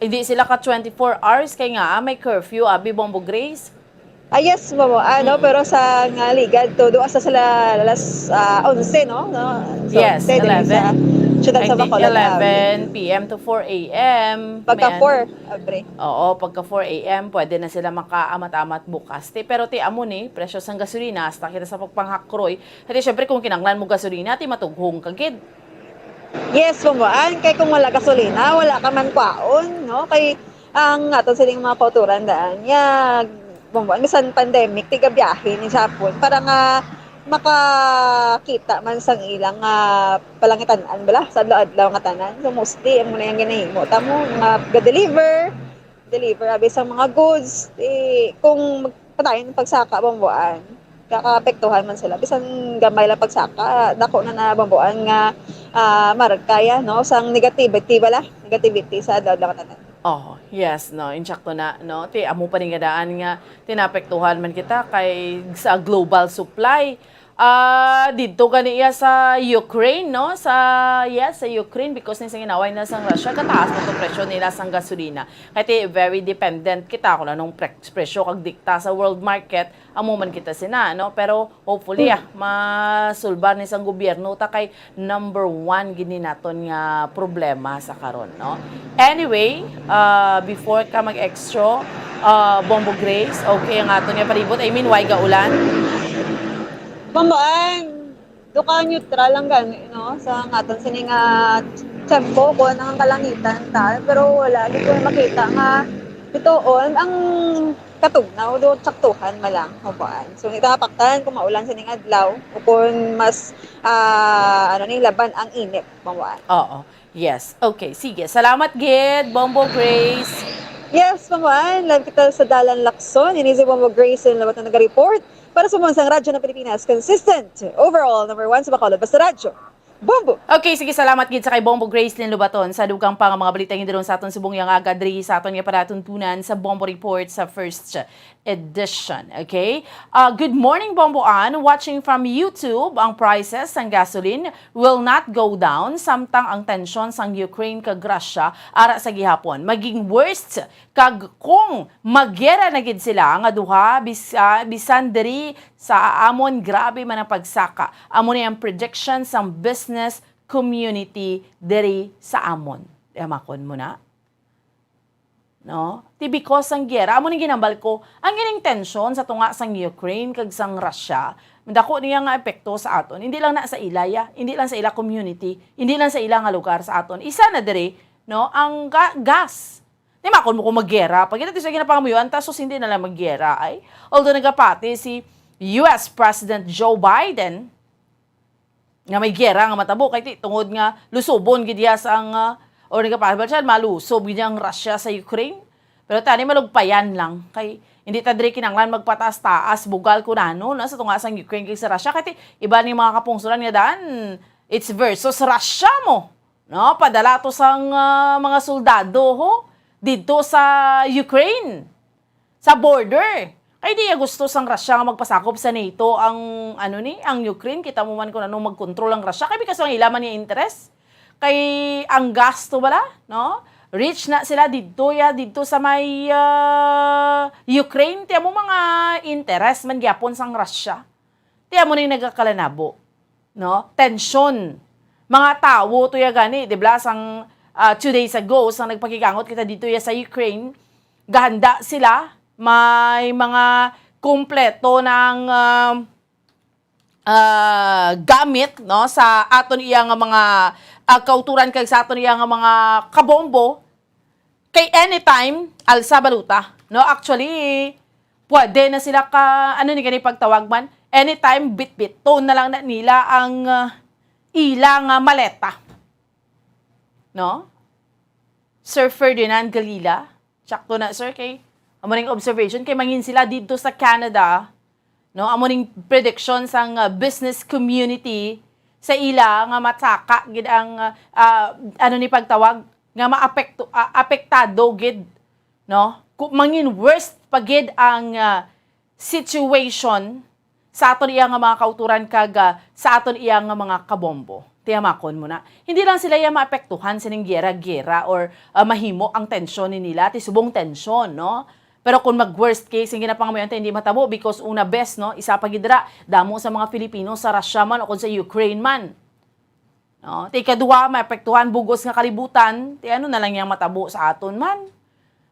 So, hindi sila ka twenty-four hours kay nga, ah, may curfew, abi, Bombo Grace? Ah, yes, Bombo An, no? Mm. Pero sa nga ligad to, do hasta sila alas, ah, onse, no? No? So, Yes, onse, diri sa eleven. Siyudad I sa think Bacolod, ah, eleven P M to four A M. Pagka May ano? four, abre. Oo, pagka four A M, pwede na sila makaamat-amat bukas. Ti, pero ti, amo ni, presyo sang gasolina, hasta kita sa pagpanghakroy. Ti, syempre, kung kinanglan mo gasolina, ti, matughong ka gid. Yes, Bombo An, kay kung wala gasolina, wala ka man kwaon, no? Kay ang aton sining mga kauturan daan, ya, Bombo An, bisan pandemic, tigabiyahe ni Japon para nga makakita man sang ilang, ah, palangitan-an bala sa adlaw-adlaw nga tanan. So, mostly, amo na yung ginahimo. Tamo, mga ga-deliver, deliver abi sa mga goods, eh, kung mag-, padayon ang pagsaka, Bombo An, kakaapektuhan man sila. Bisan gamay lang pagsaka, dako na na, Bombo An, nga, ah, marka ya, no, sang negativity bala, negativity sa adlaw-adlaw nga tanan. Oh, yes, no, insakto na, no. Ti, amo pa rin nga daan nga tinapektuhan man kita kay sa global supply. Ah, didto gani iya sa Ukraine, no? Sa, yes, sa Ukraine, because ni sa ginaway na sang Russia, kataas na to presyo nila sang gasolina. Kaya ti, very dependent kita kung anong pre-, presyo kag dikta sa world market, amo man kita sina, no? Pero hopefully, ah, masulbar ni sang gobyerno ta kay number one gid ni naton nga problema sa karon, no? Anyway, ah, before ka mag-extra, ah, Bombo Grace, okay ang aton nga palibot. I mean, why gaulan? Bombo An, do ka neutral lang gani, no? Sa aton sini nga tiyempo, kung ang kalangitan ta, pero wala gid ko makita nga bituon ang katugnaw, do saktuhan man lang, Bombo An. So, hindi ta mapaktan kung maulan sining adlaw o kung mas, ah, ano ni, laban ang init, Bombo An. Oo. Yes. Okay. Sige. Salamat gid, Bombo Grace. Yes, Ma'am Ann, live kita sa Dalan Lacson. Ini si Bombo Grayson, lawat na naga-report para sa Mansang Radyo ng Pilipinas. Consistent, overall, number one sa Bacolod. Basta Radyo. Bombo! Okay, sige, salamat gid sa kay Bombo Gracelyn Lubaton sa dugang pa nga mga balita nga dulong sa aton subong yang aga diri sa aton nga palatuntunan sa Bombo Report sa first edition. Okay? Uh, good morning, Bombo Ann. Watching from YouTube, ang prices sang gasoline will not go down samtang ang tensyon sang Ukraine kag Russia ara sa gihapon maging worst. Kag kung magyera na gid sila nga duha, bis-, ah, bisan diri sa amon, grabe man ang pagsaka. Amo ni ang prediction sang business community diri sa amon. Yamakon mo na? No? Ti because sang giyera, amo ning ginambal ko, ang ining tensyon sa tunga sang Ukraine kag sang Russia, madako niya nga epekto sa aton. Hindi lang na sa ila, ya. Hindi lang sa ila community, hindi lang sa ila nga lugar sa aton. Isa na diri, no, ang ga-, gas. Di makon mo kung magyera. Pag kita sa ginapangamuyoan, ta sus hindi na lang magyera, ay. Although nagapati si U S President Joe Biden, nga may giyera nga matabo, kay ti-, tungod nga lusubon gid iya sa ang, ah, or nagapahibal siya, malusob gid ang Russia sa Ukraine. Pero tani malugpayan lang, kay hindi ta diri kinahanglan magpataas-taas, bugal kun ano, no, sa tunga sang Ukraine kag sa Russia. Kay ti-, iba ni mga kapungsuran nga daan, it's versus Russia mo, no? Padala to sang, ah, mga soldado, ho, didto sa Ukraine, sa border. Kay di ya gusto sang Russia nga magpasakop sa NATO ang, ano ni, ang Ukraine. Kita mo man kung ano magkontrol ang Russia. Kay because ang ila man nga interes. Kay ang gasto bala, no? Rich na sila didto ya, didto sa may, ah, Ukraine. Tiyan mo mga interes man gyapon sang Russia. Tiyan mo na yung nagkakalanabo, no? Tensyon. Mga tawo to ya gani, di ba? Sang, ah, two days ago, sang nagpakigangot kita dito ya sa Ukraine, gahanda sila, may mga kompleto ng, ah, ah, gamit, no, sa aton iya nga mga, ah, kauturan kag sa aton iya nga mga kabombo. Kay anytime, alsa baluta, no? Actually, pwede na sila ka, ano ni gani pagtawag man, anytime bitbiton na lang na nila ang, ah, ila nga maleta. No? Sir Ferdinand Galila, sakto na, sir, kay amo ning observation kay mangin sila didto sa Canada, no? Amo ning prediction sang, ah, business community sa ila nga matsaka gid ang, ah, ah, ano ni pagtawag nga maapekto, ah, apektado gid, no? Ku-, mangin worst pa gid ang, ah, situation sa aton iya nga mga kauturan kag, ah, sa aton iya nga mga kabombo. Tiyamakon mo na. Hindi lang sila iya maapektuhan sining giyera-giyera or, ah, mahimo ang tensyon ni nila, ti subong tensyon, no? Pero kung mag worst case, ang ginapangamuyan ta hindi matabo because una bes, no, isa pa gid ra, damo sa mga Filipino sa Russia man o kung sa Ukraine man. No? Ti ikaduha, maapektuhan bugos nga kalibutan, ti ano na lang yang matabo sa aton man.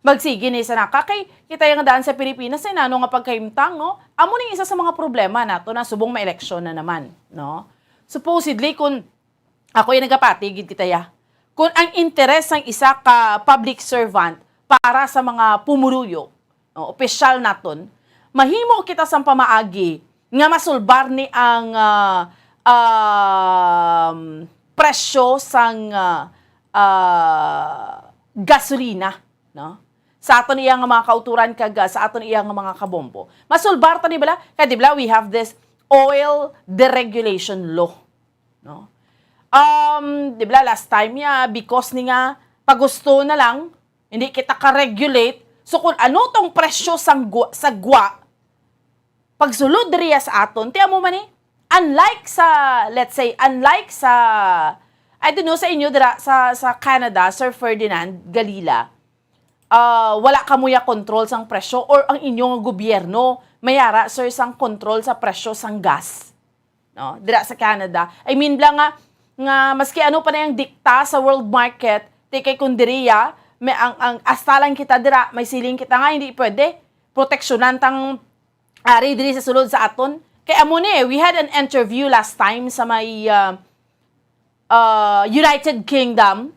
Magsigi ni sa naka, kay kita yang daan sa Pilipinas, ay nano nga pagkahimtang, no? Amo ning isa sa mga problema nato na subong maeleksyon na naman, no? Supposedly, kung ako yung nagapatigid kita ya, kung ang interes sang isa ka public servant para sa mga pumuluyo, no, opisyal naton, mahimo kita sang pamaagi nga masulbar ni ang, ah, um, presyo sang, ah, ah, gasolina, no? Sa aton iya nga mga kauturan kag, ah, sa aton iya nga mga kabombo. Masulbar ta ni bala? Kay di bala, we have this oil deregulation law, no? Um, di bala, last time ya, because ni nga pagusto na lang, hindi kita ka-regulate. So, kung ano tong presyo sang gwa-, sa gwa, pagsulod diriya sa aton, ti amo man ni, unlike sa, let's say, unlike sa, I don't know, sa inyo dira sa, sa Canada, Sir Ferdinand Galila, ah, wala kamo ya control sang presyo or ang inyo nga gobyerno may ara, sir, sang control sa presyo sang gas? No? Dira sa Canada. I mean, bla nga, nga maski ano pa na yung dikta sa world market, ti kay kung diriya, may ang, ang asta lang kita dira, may siling kita nga, hindi pwede. Proteksyonan tang ari diri sa sulod sa aton. Kay amo ni, we had an interview last time sa may, ah, ah, United Kingdom,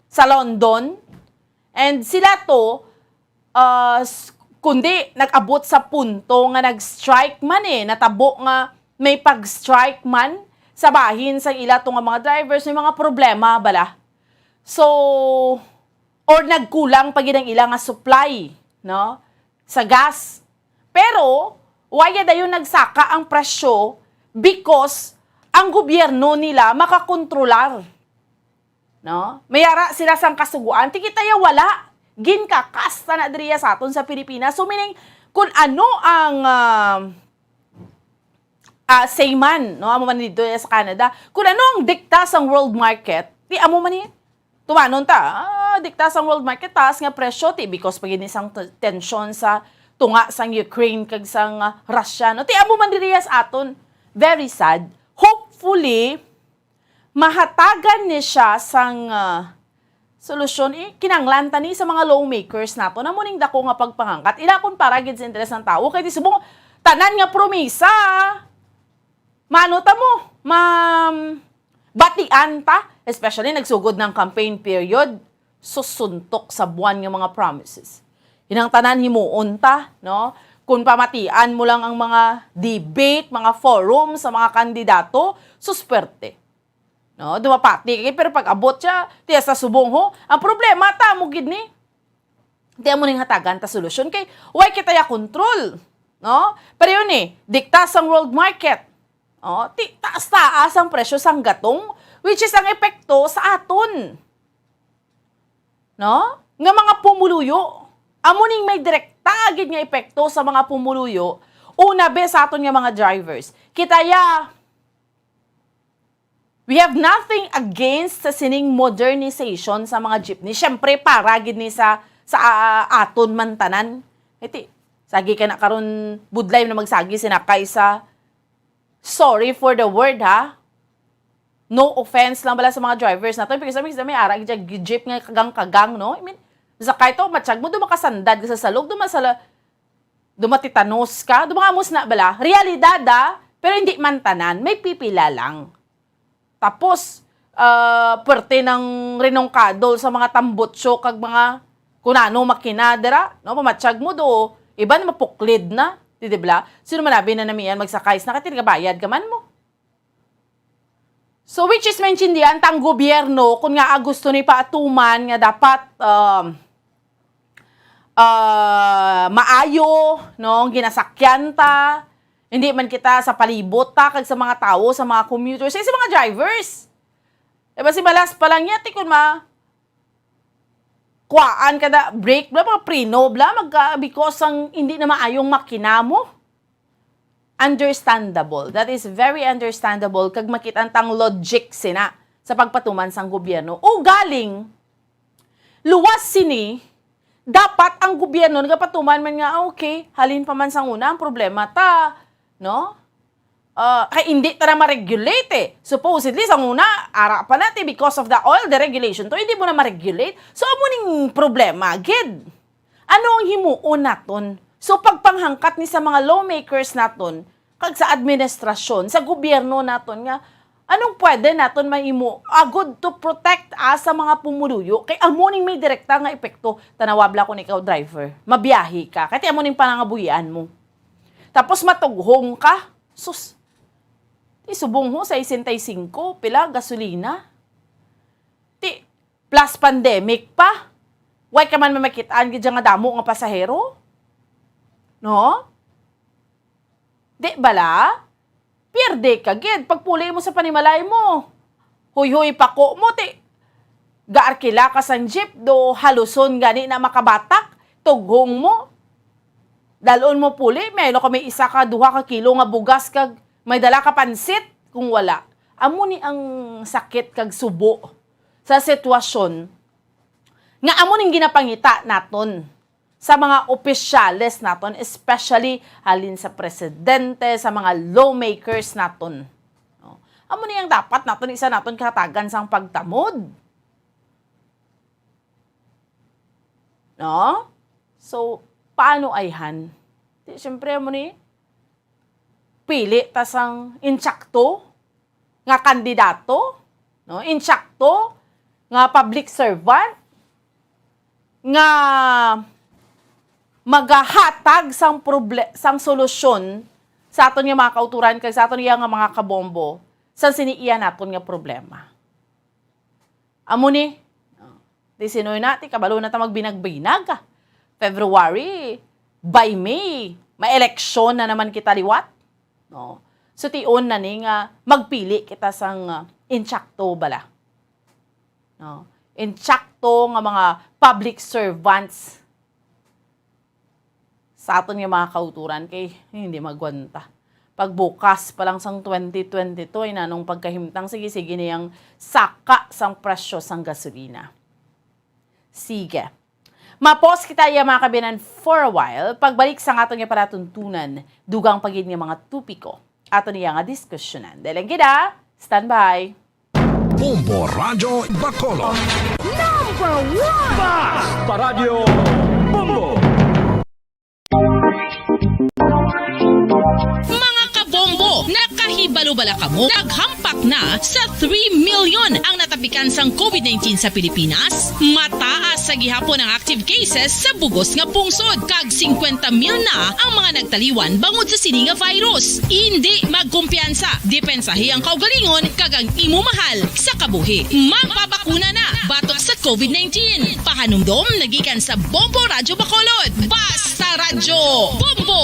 sa London. And sila to, ah, s-, kundi nag-abot sa punto nga nag-strike man eh, natabo nga may pag-strike man sa bahin sa ila to nga mga drivers, may mga problema bala. So, or nagkulang pa gid ang ila nga supply, no, sa gas. Pero wala dayon nagsaka ang presyo because ang gobyerno nila makakontrolar, no? May ara sila sang kasugoan, ti kita ya wala. Ginkakasta na diriya sa aton sa Pilipinas. So, meaning, kung ano ang, ah, ah, say man, no? Amo man dito sa Canada. Kung ano ang dikta sang world market, ti amo man ni tumanon ta. Ah, dikta sang world market, taas nga presyo, ti because pa gid ni sang t-, tensyon sa tunga sang Ukraine kag sang, ah, Russia, no? Ti amo man diriya sa aton. Very sad. Hopefully, mahatagan ni siya sang, ah, solusyon, eh, kinahanglan ta ni sa mga lawmakers nato. Amo ning dako nga pagpangangkat. Ila kon para gid sa interes ng tao, kay ti subong tanan nga promisa, mano ta mo, ma-, batian ta, especially nagsugod ng campaign period, susuntok sa buwan nga mga promises. Inang tanan himuon ta, no? Kung pamatian mo lang ang mga debate, mga forum sa mga kandidato, susperte. No? Dumapati kay, pero pag abot siya, tiya sa subong ho. Ang problema, ta mo gid ni. Tiya mo ning hatagan ta solusyon kay why kita ya control, no? Pero yun eh, dikta sang world market. Oh, ti taas-taas ang presyo sang gatong, which is ang epekto sa aton. No? Nga mga pumuluyo. Amo ning may direkta gid nga epekto sa mga pumuluyo. Una be sa aton nga mga drivers. Kita ya, we have nothing against sa sining modernization sa mga jeepney. Siyempre, para gid ni sa, sa, ah, aton man tanan. Iti, sagi ka na karon budlay na magsagi sinakay sa, sorry for the word, ha? No offense lang bala sa mga drivers nato. Pero sa may, may ara gid jeep nga kagang-kagang, no? I mean, sakay to, matyag mo, dumakasandad ka sa salog, dumasala, dumatitanos ka, dumangamos na bala. Realidad, ah, pero hindi man tanan, may pipila lang. Tapos, ah, perte ng rinungkado sa mga tambutso kag mga kunano makina dira, no? Mamatyag mo do, iban mapuklid na, di, di bala? Sino man abi na namian magsakay na kay tirga bayad ka man mo? So, which is maintindihan tang gobyerno kung nga gusto ni paatuman nga dapat, um, ah, maayo, no, ang ginasakyan ta, hindi man kita sa palibot ta kag sa mga tawo, sa mga commuters, eh, sa mga drivers. Eh, basi malas pa lang niya, ti kun ma-, kuwaan ka da, brake bla, mga preno bla, magka, because ang hindi na maayong makina mo. Understandable. That is very understandable kag makita tang logic sina sa pagpatuman sang gobyerno. O galing, luwas sini, dapat ang gobyerno nagapatuman man nga, "Ah, okay, halin pa man sang una ang problema ta, no? Ah, kay hindi ta na ma-regulate eh." Supposedly, sang una, ara pa na ti because of the oil deregulation to, hindi mo na ma-regulate. So, amo ning problema, gid. Ano ang himuon naton? So, pagpanghangkat ni sa mga lawmakers naton, kag sa administrasyon, sa gobyerno naton nga, anong pwede naton mahimo agod to protect us sa mga pumuluyo? Kay amo ning may direkta nga epekto. Tanawa bala kung ikaw driver, mabiyahe ka, kay ti amo ning panangabuhian mo. Tapos matughong ka, sus, ti subong ho, sesenta y cinco, pila, gasolina? Ti, plus pandemic pa. Wala ka man mamakit-an gid nga damo nga pasahero? No? Di bala? Pierde ka gid. Pagpuli mo sa panimalay mo, huyhoy pako mo, ti gaarkila ka sang jeep, do haluson gani na makabatak, tughong mo. Dalon mo puli, may ano ka, may isa ka, duha ka kilo nga bugas, kag may dala ka pansit, kung wala. Amo ni ang sakit kag subo sa sitwasyon nga amo ning ginapangita naton sa mga opisyales naton, especially halin sa presidente, sa mga lawmakers naton. No? Amo ni ang dapat naton, isa naton kahatagan sang pagtamod. No? So, paano ayhan? Di, siyempre, amo ni, pili ta sang insakto nga kandidato, no? Insakto nga public servant nga magahatag sang proble-, sang solusyon sa aton nga mga kauturan kag sa aton iya nga mga kabombo sa sini iya naton nga problema. Amo ni, Diecinueve na, ti kabalo na ta magbinag-binag. February, by May, may eleksyon na naman kita liwat. No? So, tion na ni nga magpili kita sang, ah, insakto bala. No? Insakto nga mga public servants sa aton nga mga kauturan kay hindi magwanta. Pagbukas pa lang sang twenty twenty-two, ay nanong pagkahimtang, sige-sige niyang saka sang presyo sang gasolina. Sige. Mapos kita iya, mga kabinan, for a while. Pagbalik sang aton nga palatuntunan, dugang pa gid nga mga topiko aton iya nga diskusyonan. Dahil lang gid, ah. Stand by. Bombo Radyo Bacolod. Number one! Basta Radyo Bombo! Mga kabombo, nakahibalo bala kamo? Naghampak na sa three million ang natapikan sang covid nineteen sa Pilipinas. Mataas sa gihapon ang active cases sa bugos nga pungsod, kag singkwenta mil na ang mga nagtaliwan bangod sa sini nga virus. Indi magkumpiyansa, depensahi ang kaugalingon kag ang imo mahal sa kabuhi. Magpabakuna na batok sa covid nineteen. Pahanumdom na gikan sa Bombo Radyo Bacolod. Basta Radyo Bombo!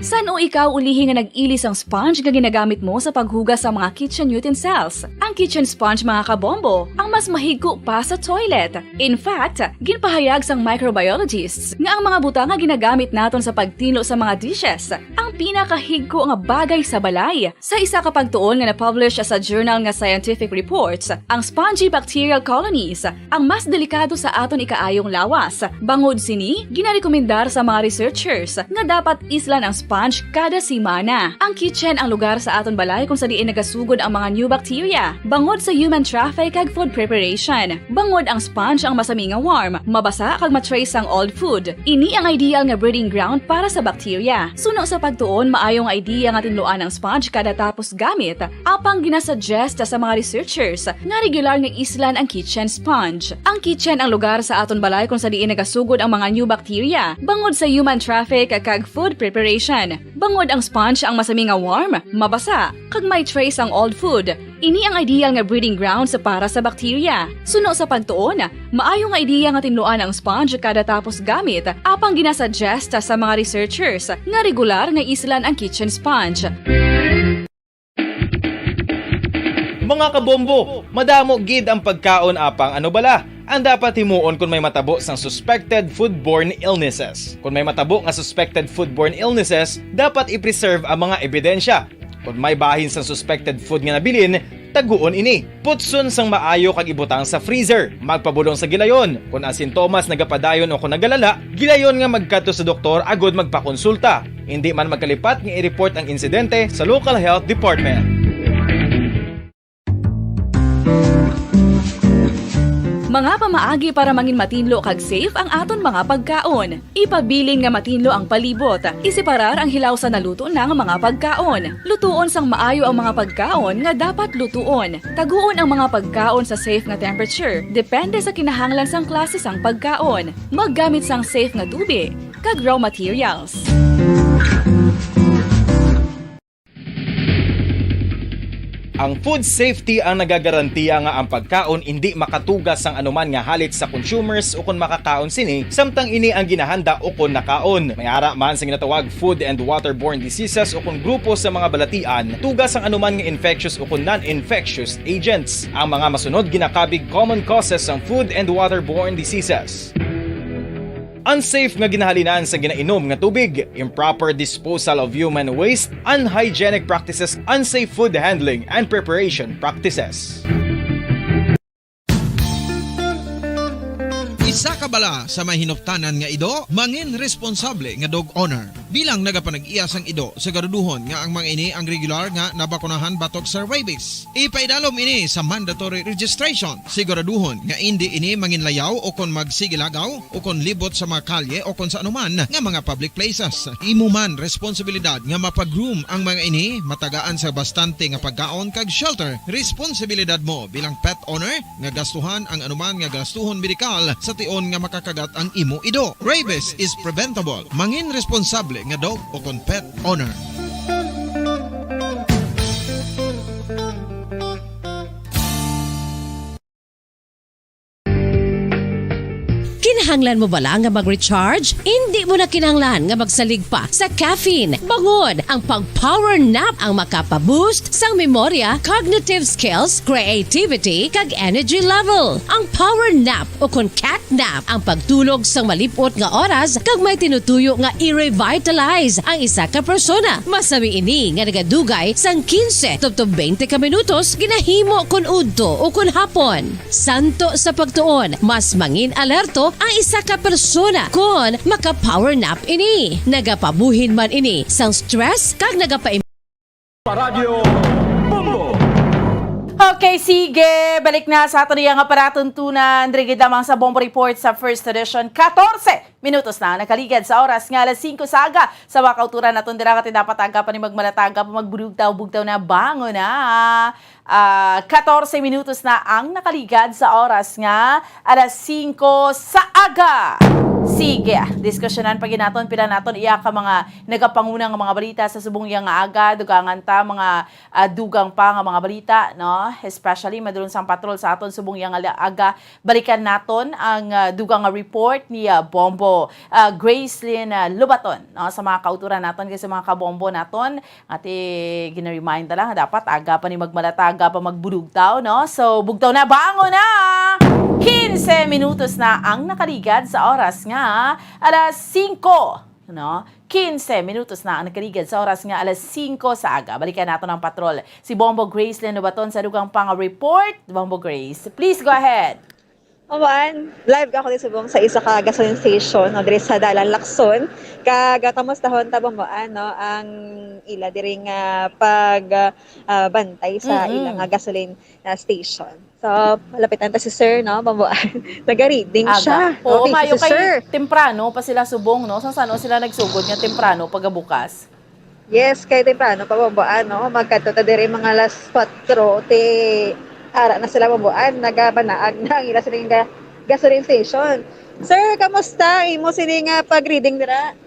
San-o ikaw ulihi nga nag-ili sang sponge nga ginagamit mo sa paghugas sa mga kitchen utensils? Ang kitchen sponge, mga kabombo, ang mas mahigko pa sa toilet. In fact, ginpahayag sang microbiologists nga ang mga butang nga ginagamit naton sa pagtinlo sa mga dishes ang pinakahigko nga bagay sa balay. Sa isa ka pagtuon nga na-publish sa journal nga Scientific Reports, ang spongy bacterial colonies ang mas delikado sa aton ikaayong lawas. Bangod sini, ginarekomendar sa mga researchers nga dapat islan ang sponge kada semana. Ang kitchen ang lugar sa aton balay kung sa diin nagasugod ang mga new bacteria. Bangod sa human traffic kag food preparation, bangod ang sponge ang masami nga warm, mabasa kag ma-trace ang old food. Ini ang ideal nga breeding ground para sa bacteria. Suno sa pagtuon, maayo nga idea nga tinluan ang sponge kada tapos gamit, apang ginasuggest sa mga researchers nga regular nga islan ang kitchen sponge. Ang kitchen ang lugar sa aton balay kung sa diin nagasugod ang mga new bacteria, bangod sa human traffic kag food preparation. Bangod ang sponge ang masami nga warm, mabasa, kag may trace ang old food. Ini ang ideal nga breeding grounds para sa bacteria. Suno sa pagtuon, maayo nga idea nga tinluan ang sponge kada tapos gamit, apang ginasuggest sa mga researchers nga regular nga islan ang kitchen sponge. Mga kabombo, madamo gid ang pagkaon, apang ano bala ang dapat himuon kon may matabo sang suspected foodborne illnesses? Kon may matabo nga suspected foodborne illnesses, dapat i-preserve ang mga ebidensya. Kon may bahin sang suspected food nga nabilin, taguon ini. Putson sang maayo kag ibutang sa freezer. Magpabulong sa gilayon. Kon ang sintomas nagapadayon o kon nagalala, gilayon nga magkadto sa doktor agud magpakonsulta. Indi man magkalipat nga i-report ang insidente sa local health department. Mga pamaagi para mangin matinlo kag safe ang aton mga pagkaon. Ipabilin nga matinlo ang palibot. Iseparar ang hilaw sa naluto na nga mga pagkaon. Lutuon sang maayo ang mga pagkaon nga dapat lutuon. Taguon ang mga pagkaon sa safe nga temperature, depende sa kinahanglan sang klase sang pagkaon. Maggamit sang safe nga tubig kag raw materials. Ang food safety ang nagagarantiya nga ang pagkaon indi makatugas sang anuman nga halit sa consumers ukon makakaon sini, samtang ini ang ginahanda ukon nakaon. May ara man sa ginatawag food and waterborne diseases ukon grupo sa mga balatian, tugas sang anuman nga infectious ukon non-infectious agents. Ang mga masunod ginakabig common causes sang food and waterborne diseases. Unsafe nga ginahalinan sa ginainom nga tubig, improper disposal of human waste, unhygienic practices, unsafe food handling and preparation practices. Isa ka bala sa may hinuptanan nga ido, mangin responsable nga dog owner. Bilang nagapanag-iya sang ido, siguraduhon nga ang mga ini ang regular nga nabakunahan batok sa rabies. Ipaidalom ini sa mandatory registration. Siguraduhon nga indi ini manginlayaw o kon magsigilagaw o kon libot sa mga kalye o kon sa anuman nga mga public places. Imo man responsibilidad nga mapa-groom ang mga ini, matagaan sa bastante nga pagkaon kag shelter. Responsibilidad mo bilang pet owner nga gastuhan ang anuman nga gastuhon medikal sa tion nga makakagat ang imo ido. Rabies is preventable. Mangin responsable nga dog o kon pet owner. Kinahanglan mo bala nga mag-recharge? Indi mo na kinahanglan nga magsalig pa sa caffeine. Bangod, ang pag-power nap ang makapa-boost sang memorya, cognitive skills, creativity, kag energy level. Ang power nap, o kon cat nap, ang pagtulog sang malip-ot nga oras kag may tinutuyo nga i-revitalize ang isa ka persona. Masami ini nga nagadugay sang quince tubtob twenty ka minutos, ginahimo kon udto o kon hapon. Santo sa pagtuon, mas mangin alerto ang isa ka persona kon maka-power nap ini. Nagapabuhin man ini sang stress kag nagapa Paradyo Bombo. Okay, sige. Balik na sa aton iya nga palatuntunan. Diri gid lamang sa Bombo Report sa First Edition. Katorse minutos na ang nakaligad sa oras nga alas singko sa aga. Sa mga kauturan naton dira, kati dapat aga pa ni magmalataga pa, magbugtaw-bugtaw na, bangon na. Ah, katorse minutos na ang nakaligad sa oras nga alas singko sa aga. Sige, diskusyonan pa gid naton pila naton iya ka mga nagapanguna nga mga balita sa subong iya nga aga. Dugangan ta mga, ah, dugang pa nga mga balita, no? Especially madulong sang patrol sa aton subong iya nga la-, aga. Balikan naton ang, ah, dugang nga report ni, ah, Bombo, ah, Gracelyn, ah, Lobaton, no? Sa mga kauturan naton kag sa mga kabombo naton, ati, gina-remind ta lang, dapat aga pa ni magmalataga pa magbulugtaw, no? So, bugtaw na, bangon na! Quince minutos na ang nakaligad sa oras nga alas singko, no? Quince minutos na ang nakaligad sa oras nga alas singko sa aga. Balikan naton ang patrol. Si Bombo Gracelyn Lobaton sa dugang pa nga report. Bombo Grace, please go ahead. Omoan, live ako ni subong sa isa ka gasoline station, no, diri sa Dalan Lacson. Kag, ah, kamustahon ta, Bomboan, no, ang ila diri nga pag, ah, ah, bantay sa Mm-mm. ila nga gasoline, ah, station. So, malapitan ta si sir, no, Bomboan. Naga-reading Aga. siya. Oo, Okay, maayo si kay sir. temprano pa sila subong, no? Sa sano sila nagsugod nga temprano pagabukas? Yes, kay temprano pa, Bomboan, no? Magkadto ta diri mga alas kwatro, ti ara na sila, Bomboan. Nagabanaag na ang ila sining ga-, gasoline station. Sir, kamusta imo sini nga pag-reading dira?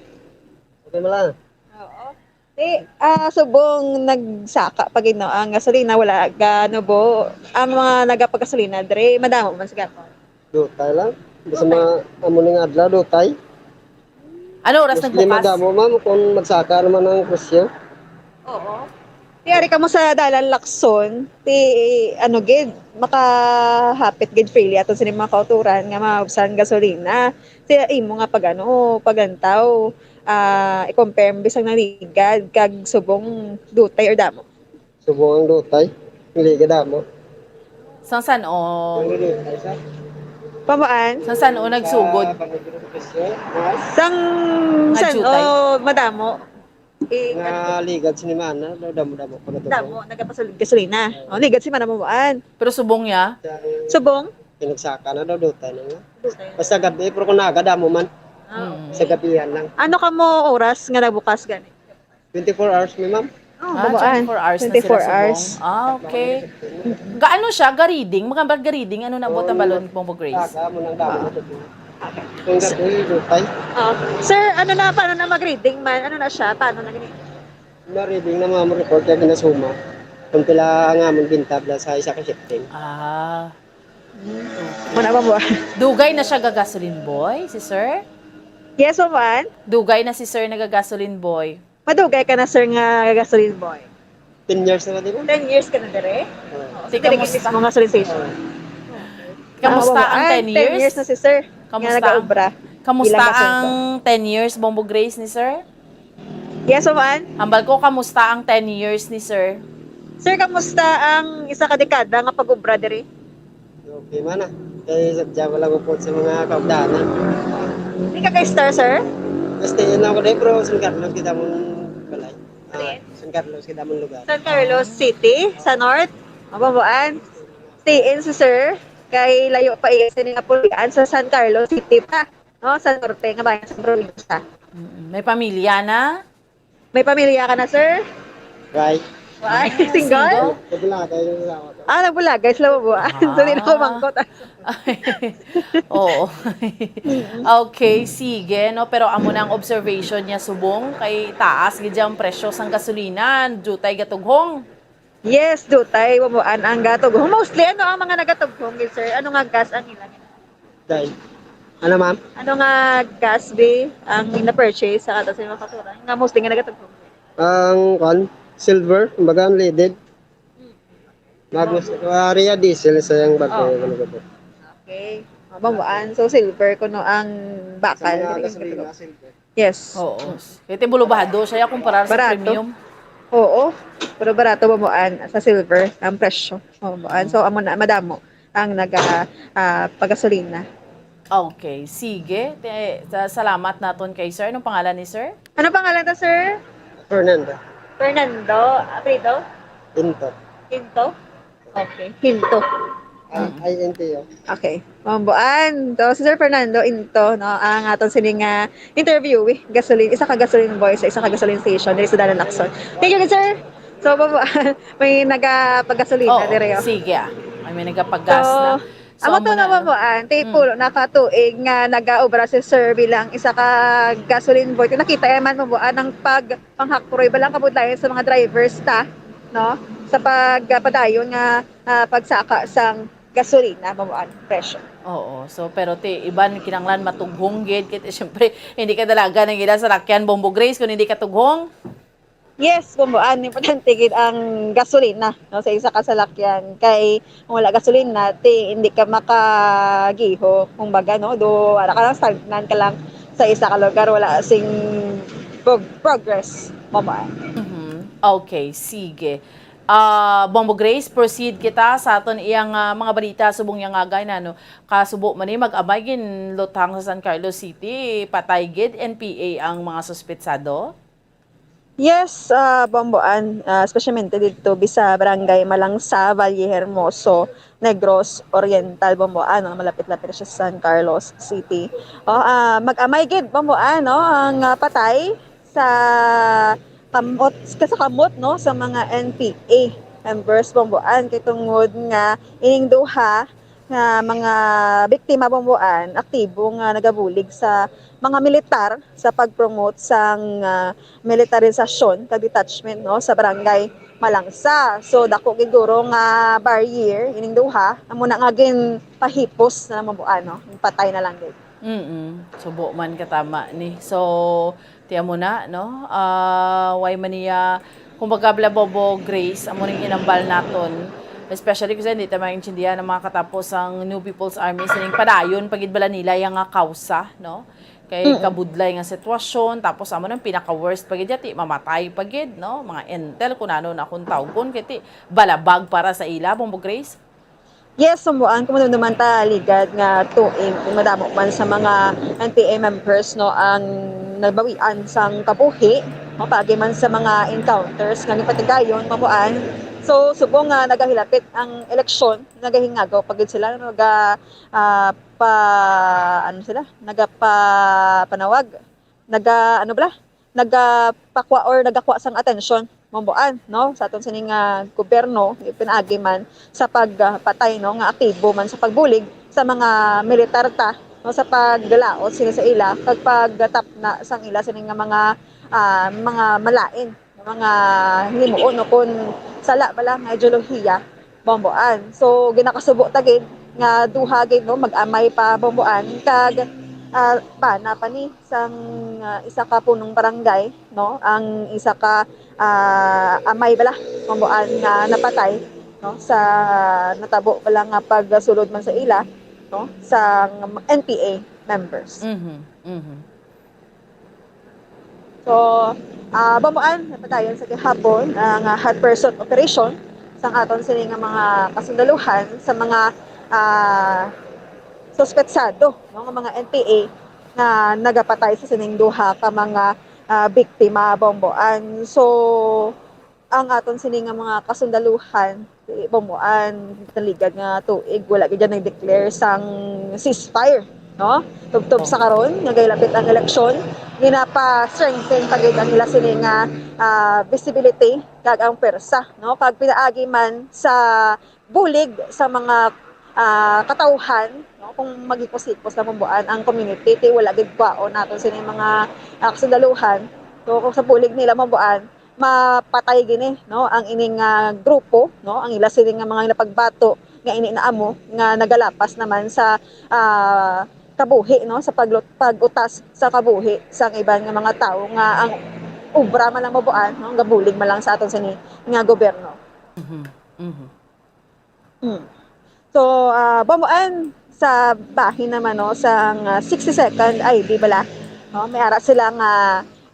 Okay man lang. Oo. Ti, ah, subong nagsaka pa gid, no, ang gasolina, wala ganubo ang mga nagapagasolina diri. Madamo man sa gapon. Dutay lang. Basta Dutay. ma-, amo ning adlaw, dutay. Ano oras Mas nagbukas? Madamo, ma'am, kung magsaka naman ang presyo. Oo. Ti ari kamo sa Dalan Lacson, ti ano gid, makahapit gid freely ato sa mga kauturan nga maubsan gasolina. Sa imo nga pag ano, paglantaw, ah, i-compare mo bisag naligad kag subong dutay or damo. Subong ang dutay. Hindi ka damo. Sang san-o? Ang dutay, sir. Pamaan? Sang san-o nagsugod? Sa Pangasinan, sir. Mas Sang Nga san-o jutay. madamo? Eh, Nga ligad sinimana, daw damo-damo pa na to. Damo, nagapasul-, gasolina. O, ligad si Manang Mamuan. Pero subong ya? Sa Subong? Pinagsaka na daw, dutay na nga. Dutay. Basta gabi, pero kung naga, damo man. Ah, Mm. okay. Sa gabihan lang. Ano kamo oras nga nagbukas gani? Twenty-four hours mi, ma'am. Oh, Ah, babaan. twenty-four hours na sila Twenty-four subong. hours. Ah, okay. Gaano siya? Ga-reading? Mga bag ga-reading? Ano na buot ang Oo, balon, Bombo Grace? Taga mo ng dami Ah. na tubig. Kung gabi, dutay. Oh. Sir, ano na, paano na mag-reading man? Ano na siya? Paano na gini? Na-reading na mga report kaya ginasuma. Kung pila ang amon binta bla sa isa ka shifting. Ah. Muna ba mo? Dugay na siya ga-gasoline boy, si sir? Yes, ma'am. Dugay na si sir naga-gasoline boy. Madugay ka na, sir, nga gasoline boy? Ten years na ba, di ba? Ten years ka na dire? Oo. Di, Sige, kamusta? Mismo nga solicitation. Oo. Kamusta Ah, ang ah, ten ten years? years na si sir, nga Kamusta ang, nag-aobra kamusta bilang ang gasoldo. ten years, Bombo Grace, ni sir? Yes, ma'am. Hambal ko, kamusta ang ten years ni sir? Sir, kamusta ang isa ka dekada nga pag-obra diri? Okay man, ah. Kay sadya wala ko po sa mga kaugdanan. Di ka kay Star, sir? Basta yun ako dahil, pero San Carlos kita mong balay. Ah, Alin? San Carlos kita mong lugar. San Carlos City, sa North? Mabubuan? Stay in si sir. Kay layo pa iya sa nga pulian sa San Carlos City pa. No, sa Norte, nga bayan sa probinsya. Mm, may pamilya na? May pamilya ka na, sir? Right. Why? Ah, Single? single? Nabulagay yung asawa ko. Ah, nabulagay sila, mabuan. Ah. So, di na ko mangkot. Oo. Okay, sige, no? Pero amo na ang observation niya, subong, kay taas gid ang presyo sang gasolina, dutay gatughong. Yes, dutay, mabuan ang gatughong. Mostly, ano ang mga nagatughong, sir? Ano nga gas ang ilang? Dahil Ano, ma'am? Ano nga gas, be, ang na-purchase sa ato sa mga basura? Nga mostly nga nagatughong. Ang, kwan, silver, kumbaga, unleaded. Mag-, Oo. Area diesel sa yung bago, Oo. Ano ba to? Okay. Ah, bambuan. So, silver kuno ang bakal. Sa mga gasolina, silver. Yes. Oo. Mm. Kaya ti bulubahado siya kumpara sa Barato. Premium. Oo. Pero barato, bambuan, sa silver ang presyo. Bambuan. Mm. So, amo na, madamo ang naga, ah, pagasolina. Okay, sige. Te-, sa-, salamat naton kay sir. Anong pangalan ni sir? Ano pangalan ta, sir? Fernando. Fernando. Apelyido? Pinto. Pinto? Okay. Pinto. Ah, Mm. I N T O. Okay. Bambuan. So, si Sir Fernando Into, no, ang aton sining, ah, interviewee, gasoline, isa ka gasoline boy sa isa ka gasoline station diri sa Dalan Lacson. Thank you, sir. So, bambuan, may nagapagasolina Oo, diri, oh. Sige, ah. Ay, may nagapag-gas So, na. So, amo to amo na, na, no? Bambuan, ti Mm. pulo na ka tuig nga nagaobra si sir bilang isa ka gasoline boy. Kung nakita man, bambuan, ang pagpanghakroy, balang kabudlayan sa mga drivers ta, no? Sa pagpadayon nga, ah, pagsaka sang gasolina, bambuan, presyo. Oo. So, pero ti iban kinanglan matughong gid, kay ti, syempre, hindi ka dalagan ang ila sa lakyan, Bombo Grace, kung hindi ka tughong. Yes, bambuan, importante gid ang gasolina, no, sa isa ka salakyan. Kay kung wala gasolina, ti hindi ka makagiho, kumbaga, no, do wala ka lang, stagnant ka lang sa isa ka lugar, wala sing prog-, progress, bambuan. Mhm. Okay, sige. Ah, Bombo Grace, proceed kita sa aton iyang, ah, mga balita subong yang agay na, no. Kasubo man ni mag-amay ginlutang sa San Carlos City, patay gid, N P A ang mga suspetsado? Yes, ah, bambuan, ah, especialmente dito bi sa Barangay Malangsa, Valle Hermoso, Negros Oriental, bambuan, no, malapit-lapit siya sa San Carlos City. Oh, ah, mag-amay gid, bambuan, no, ang, ah, patay sa kamot, sa kamot, no, sa mga N P A members, bambuan, kay tungod nga ining duha nga mga biktima, bambuan, aktibo nga nagabulig sa mga militar sa pag-promote sang, ah, militarisasyon kag detachment, no, sa Barangay Malangsa. So, dako gid guro nga barrier ining duha, amo na nga ginpahipos na, bambuan, no, patay na lang gid. Mm-mm. Subo man katama ni. So, ti amo na, no? Ah, way man niya, kumbaga, bala, Bombo Grace, amo ning hinambal naton. Especially kasi hindi ta maintindihan ang mga katapos ang New People's Army sining padayon pa gid bala nila yang nga kausa, no? Kay Mm. kabudlay nga sitwasyon, tapos amo nang pinaka-worst pa gid, ti mamatay pa gid, no? Mga intel, kung ano na kung tawgon, kay ti balabag para sa ila, Bombo Grace. Yes, sumuan, kung madumduman ta, ligad nga tuig, madamo man sa mga N P A members, no, ang nabawian sang kabuhi, no, paagi man sa mga encounters nga gipatigayon, mamuan. So, subong nga nagahilapit ang eleksyon, nagahingagaw pa gid sila, naga, ah, pa, ano sila, nagapapanawag, naga, ano bala, nagapakwa or nagakwa sang atensyon, mambuan, no, sa aton sini nga gobyerno, pinaagi man sa pagpatay, no, nga aktibo man sa pagbulig sa mga militar ta, no, sa paglaot sila sa ila kag pagtapna sang ila sini nga mga, ah, mga malain nga mga himuon, no, kun sala bala nga ideolohiya. Bomboan. So, ginakasubo ta gid nga duha gid, no, mag-amay pa Bomboan kag, ah, bana pa ni sang, ah, isa ka punong barangay, no, ang isa ka, ah, amay bala Bomboan nga napatay, no, sa natabo bala nga pagsulod man sa ila, no, sa N P A members. Mhm, mhm. So, ah, Bomboan, napadayon sa gihapon ang, ah, hot pursuit operation sang aton sini nga mga kasundaluhan sa mga, ah, suspetsado, no, nga mga N P A nga nagapatay sa sining duha ka mga, ah, biktima, Bomboan. So, ang aton sini nga mga kasundaluhan, di, Bomboan, naligad nga tuig, wala gid yan nag-declare sang ceasefire, no? Tubtob sa karon, nga gahilapit ang eleksyon, ginapa-strengthen pa gid ang ila sini nga, ah, visibility kag ang pwersa, no? Kag pinaagi man sa bulig sa mga, ah, katawhan, no? Kung maghikos-hikos na, Bomboan, ang community, ti wala gid kwaon naton sini mga, ah, kasundaluhan. So, kung sa bulig nila, Bomboan, mapatay gini, no, ang ining, ah, grupo, no, ang ila sini nga mga napagbato nga ini na amo nga nagalapas naman sa, ah, kabuhi, no, sa paglut-, pag-utas sa kabuhi sang iban nga mga tawo nga ang obra man lang, Bamboan, no, gabulig man lang sa aton sini nga gobyerno. Mhm. Mhm. Mm. So, ah, Bamboan, sa bahin naman, no, sang, ah, sixty-second I B bala, no, may ara sila nga,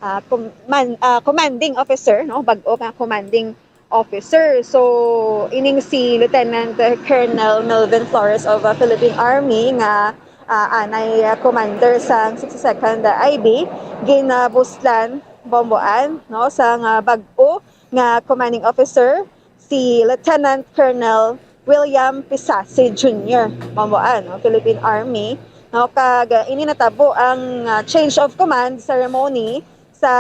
ah, command-, ah, commanding officer, no, bag-o nga commanding officer. So, ining si Lieutenant Colonel Melvin Flores of, ah, Philippine Army nga, ah, anay, ah, commander sang sixty-second I B, ginabuslan, Bamboan, no, sang, ah, bag-o nga commanding officer, si Lieutenant Colonel William Pisasi Junior, Bamboan, no, Philippine Army, no, kag, ah, ini natabo ang, ah, change of command ceremony sa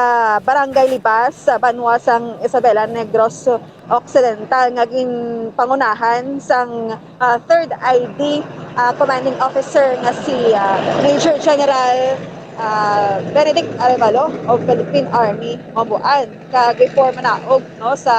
Barangay Libas, sa banwa sang Isabela, Negros Occidental, nga ginpangunahan sang, ah, third I D, ah, commanding officer nga si, ah, Major General, ah, Benedict Arevalo of Philippine Army, Bamboan. Kag before manaog, no, sa,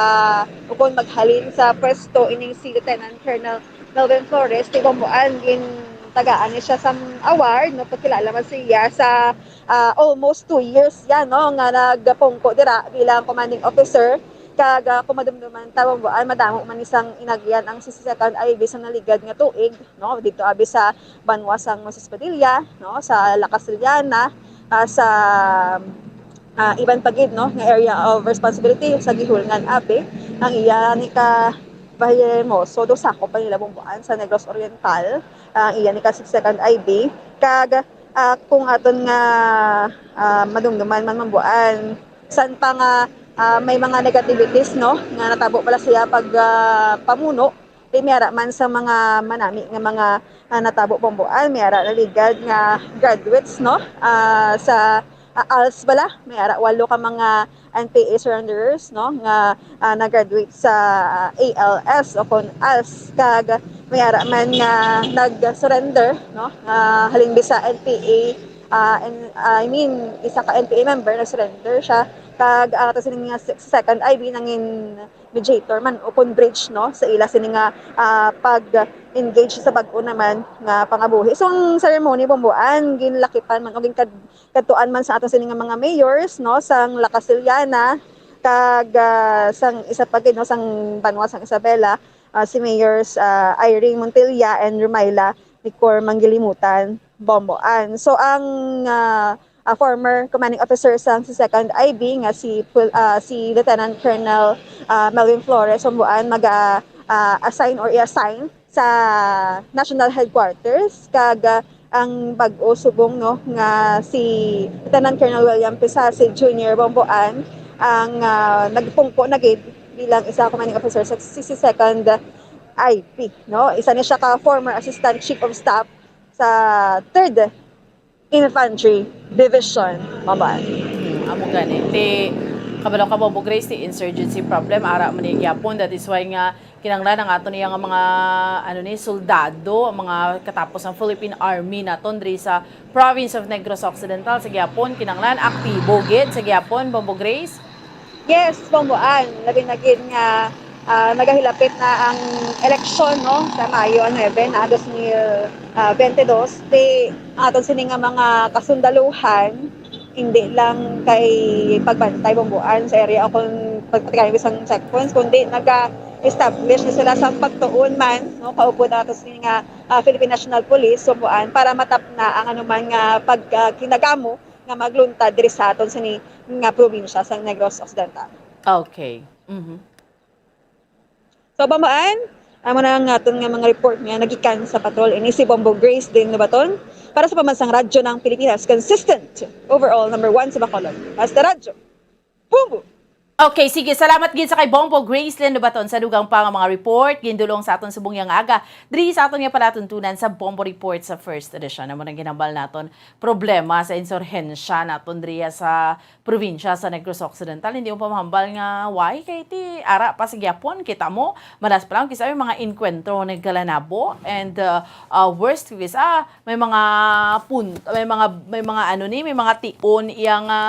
ukon maghalin sa pwesto ining si Lieutenant Colonel Melvin Flores, ti Bamboan, gintagaan ni siya sang award, no, pagkilala man siya sa, ah, almost two years yan, no, nga nagapungko dira bilang commanding officer. Kag, ah, kung madumduman ta, Bamboan, madamo man ni sang inagyan ang sixty-second I B sa naligad nga tuig, no, dito abi sa banwa sang Moses Padilla, no, sa La Castellana, ah, sa, ah, iban pa gid, no, nga area of responsibility sa Guihulngan abi, ang iya ni ka Vallehermoso, do sakop pa nila, Bamboan, sa Negros Oriental, ah, ang iya ni ka sixty-second I B. Kag, ah, kung aton nga, ah, madumduman man, Bamboan, san pa nga, ah, may mga negativities, no, nga natabo pala siya pag, ah, pamuno, di may ara man sa mga manami nga mga, ah, natabo, Bamboan, may ara naligad nga graduates, no, ah, sa, ah, als bala, may ara walo ka mga N P A surrenderers, no, nga, ah, nag-graduate sa, ah, A L S o kon als, kag may ara man nga nag-surrender, no, ah, halin bi sa N P A, ah, and, I mean, isa ka N P A member, nag-surrender siya, kag ang ato sini nga se-, second I B nangin mediator man o kon bridge, no, sa ila sini nga, ah, pag-engage sa bag-o naman nga pangabuhi. So, ang ceremony, Bamboan, ginlakipan man o ginkad-, kadtuan man sa aton sini nga mga mayors, no, sang La Castellana, kag, ah, sang isa pa gid, no, sang banwa sang Isabela, ah, si Mayors, ah, Irene Montilla and Rumaila Nicor Manggilimutan, Bamboan. So, ang, ah, ah, former commanding officer sang si second I B nga si Pul-, ah, si Lieutenant Colonel, ah, Melvin Flores, Bamboan, maga, ah, assign or i-assign sa national headquarters, kag, ah, ang bag-o subong, no, nga si Lieutenant Colonel William Pisasi Junior, Bamboan, ang, ah, nagpungko na gid bilang isa ka commanding officer sa sixty-second I P, no? Isa ni siya ka former assistant chief of staff sa third Infantry Division, Bamboan. Hmm, amo gani. Ti, kabalo ka, Bombo Grace, ti insurgency problem, ara man ni gyapon. That is why nga kinahanglan ang aton iya nga mga, ano ni, soldado, ang mga katapos ang Philippine Army naton diri sa province of Negros Occidental sa gyapon, kinahanglan aktibo gid sa gyapon, Bombo Grace. Yes, Bomboan, labi na gid nga, ah, nagahilapit na ang eleksyon, no, sa Mayo nuebe na dos mil, ah, bente dos. Di ang aton sini nga mga kasundaluhan, hindi lang kay pagbantay, Bomboan, sa area o kung pagpatigayon sang checkpoints, kundi naga-establish na sila sa pagtuon man, no, kaupod ang aton sini nga, ah, Philippine National Police, Bomboan, para matapna ang anuman nga pag, ah, kinagamo nga magluntad diri sa aton sini nga probinsya sa Negros Occidental. Okay. Mhm. So, Bamboan, amo na ang aton nga mga report nga nagikan sa patrol. Ini si Bombo Grace Lynn Lobaton para sa Pambansang Radyo ng Pilipinas, consistent, overall number one sa Bacolod. Basta Radyo, Bombo! Okay, sige. Salamat gid sa kay Bombo Grace Lynn Lobaton sa dugang pa nga mga report. Gindulong sa aton subong yang aga diri sa aton nga palatuntunan sa Bombo Report sa first edition. Amo nang ginhambal naton problema sa insurhensya naton diri sa probinsya sa Negros Occidental. Hindi mo pa mahambal nga why, kay ti ara pa sa gyapon, kita mo, manas pa lang, kisa may mga enkwentro nagkalanabo, and, uh, uh, worst case, ah, may mga pun-, may mga, may mga ano ni, may mga tion iya nga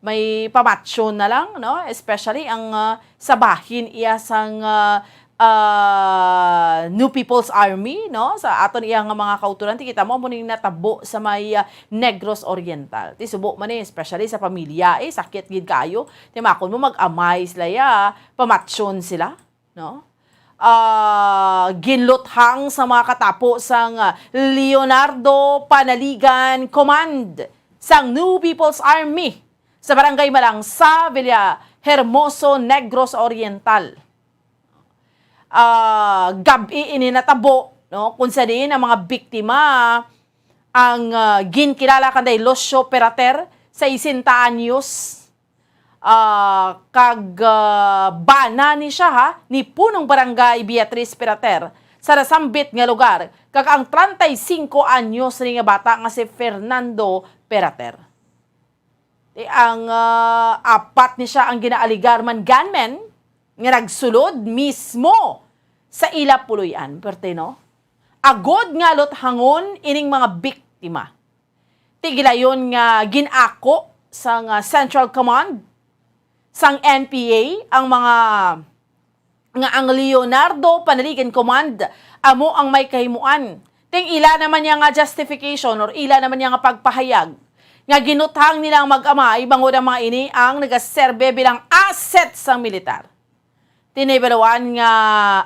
may pamatyon na lang, no? Especially ang, uh, sa bahin iya sang, uh, uh, New People's Army, no? Sa aton iya nga mga kauturan, ti kita mo, amo ning natabo sa may, ah, Negros Oriental. Ti subo man ni, especially sa pamilya, eh, sakit gid kayo. Ti makon mo mag-amay sila, ya, pamatyon sila, no? Ah, ginluthang sa mga katapo sang, ah, Leonardo Panaligan Command sang New People's Army sa Barangay Malangsa, Villa Hermoso, Negros Oriental. Ah, gab-i ini natabo, no, kung sa diin ang mga biktima ang, ah, ginkilala kanday Lucio Perater, sesenta anyos. Ah, kag, ah, bana ni siya, ha, ni Punong Barangay Beatriz Perater sa nasambit nga lugar, kag ang treinta y cinco anyos ni nga bata nga si Fernando Perater. Ti ang, ah, apat ni siya ang ginaaligar man gunmen nga nagsulod mismo sa ila puloy-an, perte, no? Agod nga luthangon ining mga biktima. Ti gilayon nga gin-ako sang, ah, Central Command sang N P A ang mga nga ang Leonardo Panaligan Command amo ang may kahimuan. Ting ila naman niya nga justification or ila naman niya nga pagpahayag nga ginuthang nila ang mag-amay bangod ang mga ini ang nagaserbe bilang asset sang militar. Tinibaluan nga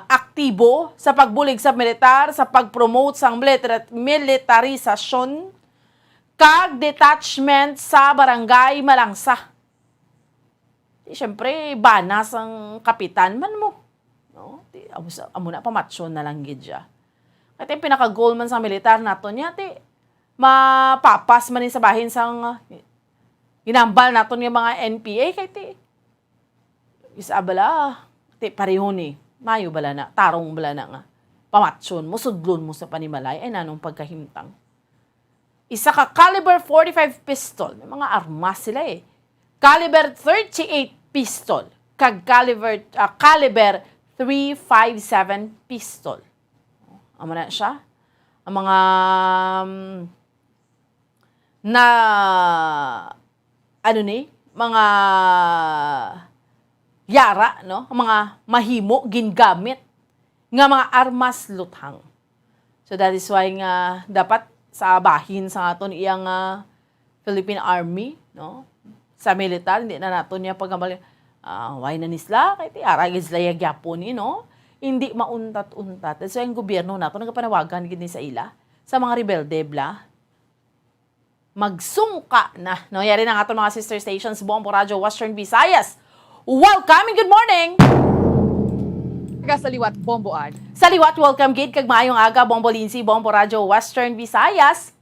aktibo sa pagbulig sa militar sa pag-promote sang militara-, militarisasyon kag detachment sa Barangay Malangsa. Di, syempre, bana sang kapitan man mo. No? Di, amo sa, amo na, pamatyon na lang gid siya. Kaya ti pinaka-goal man sa militar nato niya, ti, mapapas man ni sa bahin sang ginambal naton nga mga N P A, kay ti, isa bala, ti, pareho ni, mayo bala na, tarong bala na nga pamatyon mo, sudlon mo sa panimalay, ay nanong pagkahimtang. Isa ka caliber forty-five pistol. May mga armas sila eh. Caliber thirty-eight pistol. Kag caliber, ah, caliber three five seven pistol. Amo na siya. Ang mga, um, na, ano ni, mga yara, no? Ang mga mahimo, gingamit nga mga armas luthang. So that is why nga dapat sa bahin sa aton iyang, ah, Philippine Army, no? Sa militar, hindi na naton niya pagkambal, ah, why na nisla? Kay ti ara gid sila ya gyapon ni, no? Hindi mauntat-untat. That's why ang gobyerno nato nagapanawagan gid ni sa ila, sa mga rebelde, bla. Magsungka na, no? Yari na nga aton mga sister stations, Bombo Radyo Western Visayas. Welcome and good morning! Ka sa liwat, Bombo Ad. Sa liwat, welcome gid kag maayong aga, Bombo Lindsay, Bombo Radyo Western Visayas.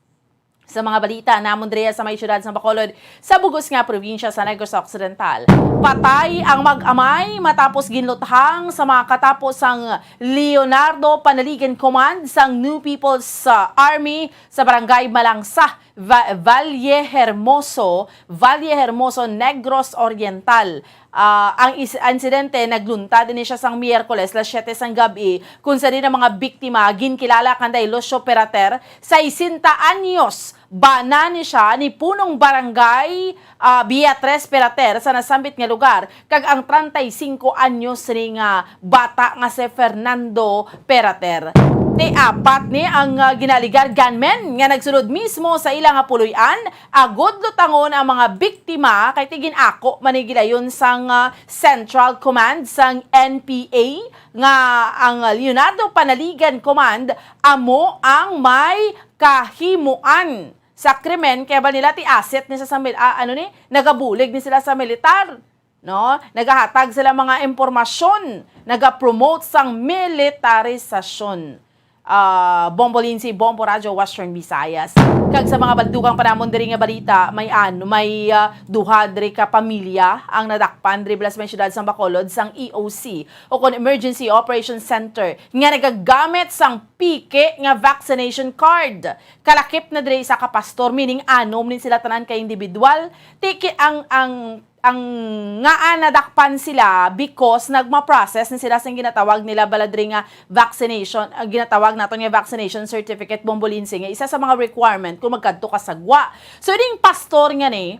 Sa mga balita namon diri sa may siyudad sa Bacolod, sa bugos nga probinsya sa Negros Occidental, patay ang mag-amay matapos ginluthang sa mga katapo sang Leonardo Panaligan Command sang New People's, uh, Army sa Barangay Malangsa, Va-, Valle Hermoso, Valle Hermoso, Negros Oriental. Ah, ang is-, insidente nagluntad ini siya sang Miyerkules, las siete sang gab-i, kung sa diin ang mga biktima ginkilala kanday Lucio Perater, sesenta anyos, bana ni siya ni punong barangay, ah, Beatriz Perater sa nasambit nga lugar, kag ang treinta y cinco anyos ni nga bata nga si Fernando Perater. Ti apat ni ang, ah, ginaaligar gunmen nga nagsulod mismo sa ila nga puloy-an, agod lutangon ang mga biktima kay ti gin-ako man ni gilayon sang, ah, Central Command sang N P A nga ang Leonardo Panaligan Command amo ang may kahimuan sa krimen, kay bala nila ti asset ni sa, sa mil-, ah, ano ni, nagabulig ni sila sa militar, no? Nagahatag sila mga impormasyon, nagapromote sang militarisasyon. Ah, Bombo Lindsay, Bombo Radyo Western Visayas. Kag sa mga bandugang pa namon diri nga balita, may ano, may, ah, duha diri ka pamilya ang nadakpan diri bala sa may siyudad sang Bacolod sang E O C o kon Emergency Operations Center nga nagagamit sang piki nga vaccination card. Kalakip na diri isa ka pastor, meaning anom ni sila tanan ka individual. Ti ki-, ang, ang, ang ngaa nadakpan sila because nagma-process ni sila sang ginatawag nila bala diri nga vaccination, ang ginatawag naton nga vaccination certificate, Bombo Lindsay, nga isa sa mga requirement kung magkadto ka sa gwa. So, ding pastor nga ni,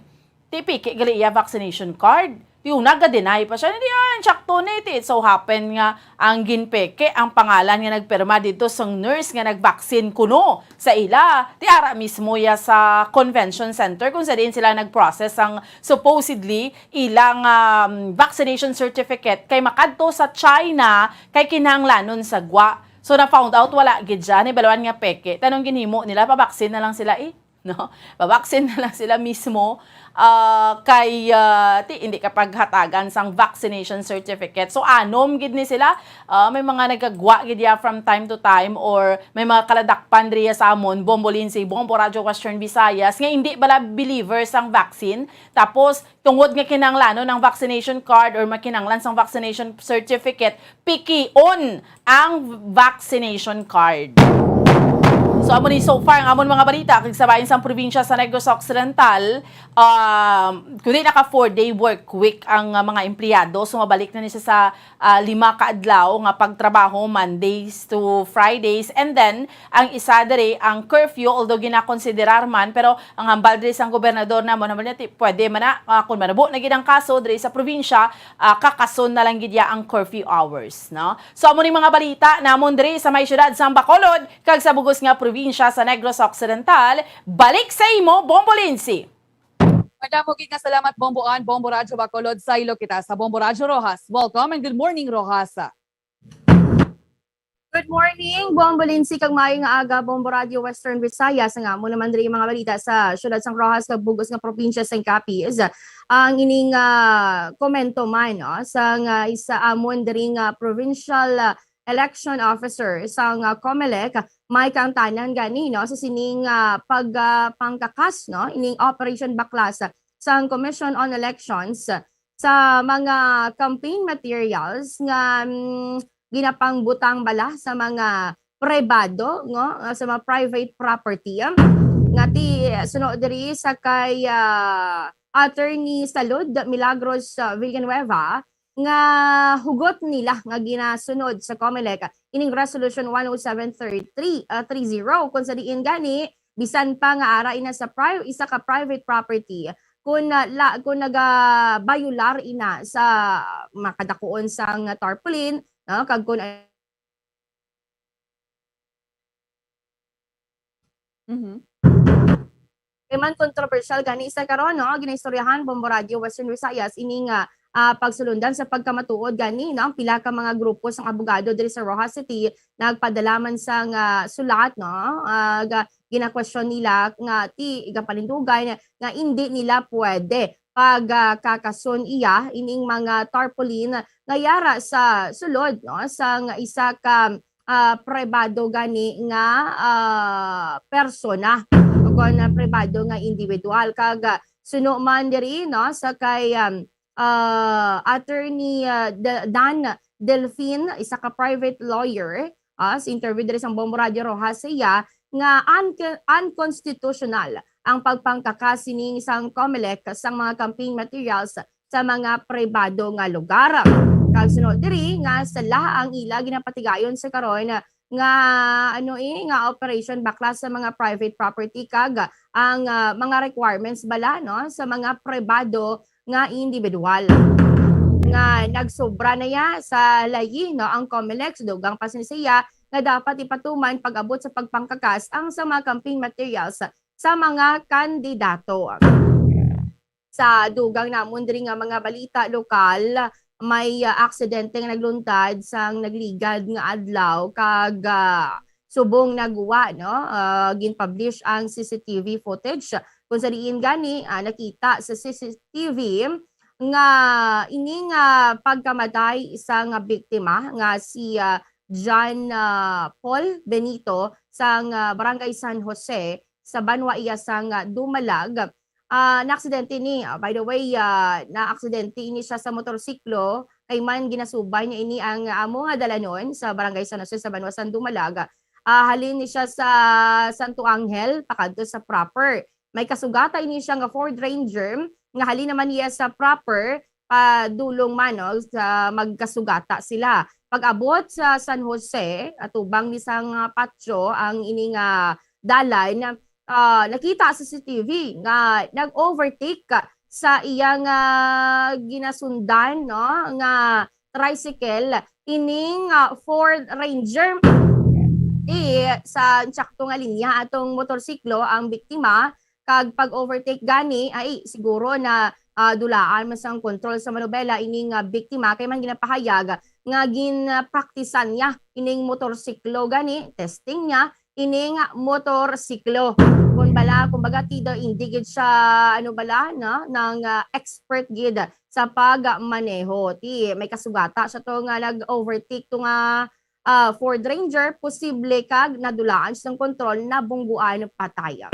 ti piki gali iya vaccination card. Yung naga-deny pa siya, hindi, ah, insakto ni, ti, it so happen nga ang ginpeke ang pangalan nga nagpirma dito sang nurse nga nag-vaccine kuno sa ila. Ti ara mismo ya sa convention center kung sa diin sila nag-process ang supposedly ilang, um, vaccination certificate kay makadto sa China kay kinahanglanon sa gwa. So, na-found out, wala gid siya, nibaluan nga peke. Tanong ginhimo nila, pa-vaccine na lang sila, eh. No? Pa-vaccine na lang sila mismo, ah, kay, ah, ti, hindi ka paghatagan sang vaccination certificate. So, anom gid ni sila. Ah, may mga nagkagwa gid ya from time to time, or may mga kaladakpan diri sa amon, Bombo Lindsay, Bombo Radyo Western Visayas, nga hindi bala believer sang vaccine. Tapos, tungod nga kinahanglanon ang vaccination card or makinahanglan sang vaccination certificate, pikion ang vaccination card. So, amo ni so far ang amon mga balita kag sa bahin sang probinsya sa Negros Occidental. Um, kundi naka four-day work week ang, uh, mga empleyado. So, mabalik na ni siya sa, uh, lima ka adlaw nga pagtrabaho, Mondays to Fridays. And then, ang isa diri, ang curfew, although ginakonsiderar man, pero ang hambal diri sang gobernador namon, hambal niya, ti-, pwede man na, ah, kung manabo na gid ang kaso diri sa probinsya, ah, kakason na lang gid ya ang curfew hours, no? So, amo ni mga balita namon diri sa may siyudad sang Bacolod kag sa bugos nga probinsya sa Negros Occidental. Balik sa imo, Bombo Lindsay. Madamo gid nga salamat, Bombo Ann, Bombo Radyo Bacolod. Saylo kita sa Bombo Radyo Roxas. Welcome and good morning, Roxas. Good morning, Bombo Lindsay, kag maayo nga aga, Bombo Radyo Western Visayas. Nga amo naman diri mga balita sa siyudad sang Roxas kag bugos nga probinsya sang Capiz. Ang ining, ah, komento man, no, sang, ah, isa amon diri nga provincial, ah, election officer sang, ah, Comelec, may kaangtanan gani, no, sa sining, ah, pag, ah, pangkakas, no, ining Operation Baklas sang Commission on Elections sa mga campaign materials nga, mm, ginapangbutang bala sa mga pribado, no, ah, sa mga private property, ah, nga ti-, suno diri sa kay, ah, Attorney Salud Milagros, ah, Villanueva, nga hugot nila nga ginasunod sa Comelec ining Resolution one oh seven three, ah, three zero, kung sa diin gani, bisan pa nga ara ina sa pri-, isa ka private property, kung, ah, la-, kung nagabayular ina sa makadakuon sang tarpaulin, no, kag kung Mhm. Kay man kontrobersyal gani sa karon, no, ginaistoryahan, Bombo Radyo Western Visayas, ini nga, ah, pagsulundan sa pagkamatuod gani, no, ang pila ka mga grupo sang abogado diri sa Roxas City nagpadala man sang sulat, no, ah, ga-, ginakwestiyon nila nga ti-, igapanindugan nga indi nila pwede pag, ah, kakason iya ining mga tarpaulin nga yara sa sulod, no, sang isa ka, ah, pribado gani nga, ah, persona o kon, ah, pribado nga individual. Kag, ah, suno man diri, no, sa kay, um, ah, Attorney, ah, Da-, Dan Delfin, isa ka private lawyer, ah, sa interview diri sa Bombo Radyo Roxas sa iya, nga unco-, unconstitutional ang pagpangkakas sining sang Comelec sang mga campaign materials sa mga pribado nga lugar. Kag suno diri nga sala ang ila ginapatigayon sa karon nga, ano, eh, nga operation baklas sa mga private property kag ang, ah, mga requirements bala, no, sa mga pribado nga individual. Nga nagsobra na ya sa layi, no, ang Comelec, dugang pa sini siya nga dapat ipatuman pag-abot sa pagpangkakas ang sa mga campaign materials sa mga kandidato. Sa dugang namon diri nga mga balita lokal, may, ah, aksidente nga nagluntad sang nagligad nga adlaw kag, ah, subong naggwa, no, ah, gin-publish ang C C T V footage kung sa diin gani, ah, nakita sa C C T V nga ini nga pagkamatay isa nga biktima nga si, ah, John, ah, Paul Benito sang, ah, Barangay San Jose sa banwa iya sang, ah, Dumalag. Ah, naaksidente ni, ah, by the way, ah, naaksidente ini siya sa motorsiklo kay man ginasubay niya ini ang amo nga dalanon sa Barangay San Jose sa banwa sang Dumalag. Ah, halin ni siya sa Santo Angel pakadto sa Proper. May kasugata ini siya nga Ford Ranger nga halin naman niya sa Proper, padulong man, no, sa magkasugata sila. Pag-abot sa San Jose, atubang ni sang, ah, patio ang ini nga dalan, ah, nakita sa C C T V nga nag-overtake sa iyang, ah, ginasundan, no, nga tricycle, ining, ah, Ford Ranger. Di sa insakto nga linya atong motorsiklo ang biktima, kag pag-overtake gani, ay siguro na, ah, dulaan man sang kontrol sa manubela ining, ah, biktima, kay man ginapahayag nga ginpraktisan niya ining motorsiklo gani, testing niya ining motorsiklo. Kung bala, kumbaga, ti daw hindi gid siya, ano bala, no, nang, ah, expert gid sa pagmaneho. Ti may kasugata siya to nga nag-overtake to nga, ah, Ford Ranger, posible kag nadulaan siya sang kontrol, nabungguan, patay.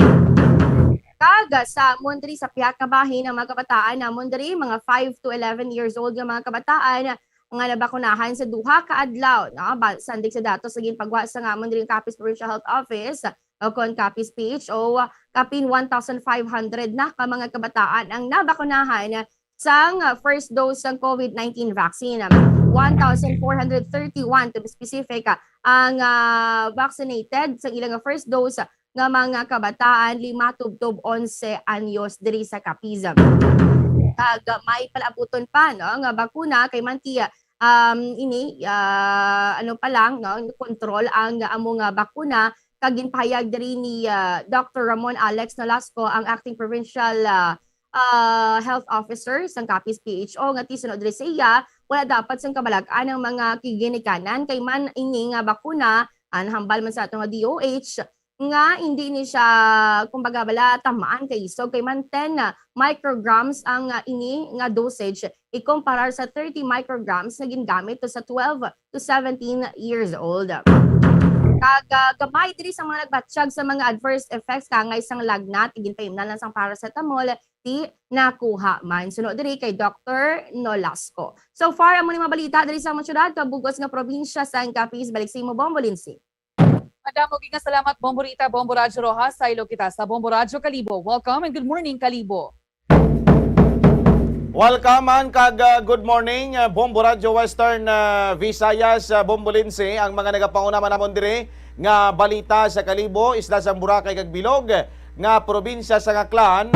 Kag sa amon diri sa pihak nga bahin, ang mga kabataan namon diri, mga five to eleven years old nga mga kabataan, nga nabakunahan sa duha ka adlaw, no? Ba-, sandig sa datos nga ginpagwa sa ngamon diri nga Capiz Provincial Health Office o kon Capiz P H O, kapin one thousand five hundred na ka mga kabataan ang nabakunahan sang first dose sang COVID nineteen vaccine. One thousand four hundred thirty-one, to be specific, ang, ah, vaccinated sa ilang first dose nga mga kabataan, lima tubtob onse anyos diri sa Capiz. Kag may palabuton pa, no, nga bakuna kay man ti, um, ini, ah, ano pa lang, no, control ang amo nga bakuna, kag ginpahayag diri ni, ah, Doctor Ramon Alex Nolasco, ang acting provincial, ah, ah, health officer sang Capiz P H O, nga ti suno diri sa iya, wala dapat sang kabalag-an ang mga ginikanan kay man ini nga bakuna, ah, nahambal man sa ato nga D O H, nga hindi ni siya, kumbaga bala, tamaan kay isog, kay man ten micrograms ang, ah, ini nga dosage ikumparar sa thirty micrograms nga gingamit to sa twelve to seventeen years old. Kag, ah, gamay diri sa mga nagbatyag sa mga adverse effects, kangay sang lagnat, ginpaimnan lang sang paracetamol, ti nakuha man. Suno diri kay Doctor Nolasco. So far, amo ni mga balita diri sa among syudad, kag bug-os nga probinsya sang Capiz. Balik sa imo, Bombo Lindsay. Madamo gid nga salamat, Bombo Rita, Bombo Radyo Rojas. Sa Ilog kita sa Bombo Radyo Kalibo. Welcome and good morning, Kalibo. Welcome man kag, ah, good morning, ah, Bombo Radyo Western, ah, Visayas, ah, Bombo Lindsay, ang mga nagapauna man namon diri nga balita sa Kalibo, isla sang Boracay kag Bilog, nga probinsya sang Aklan.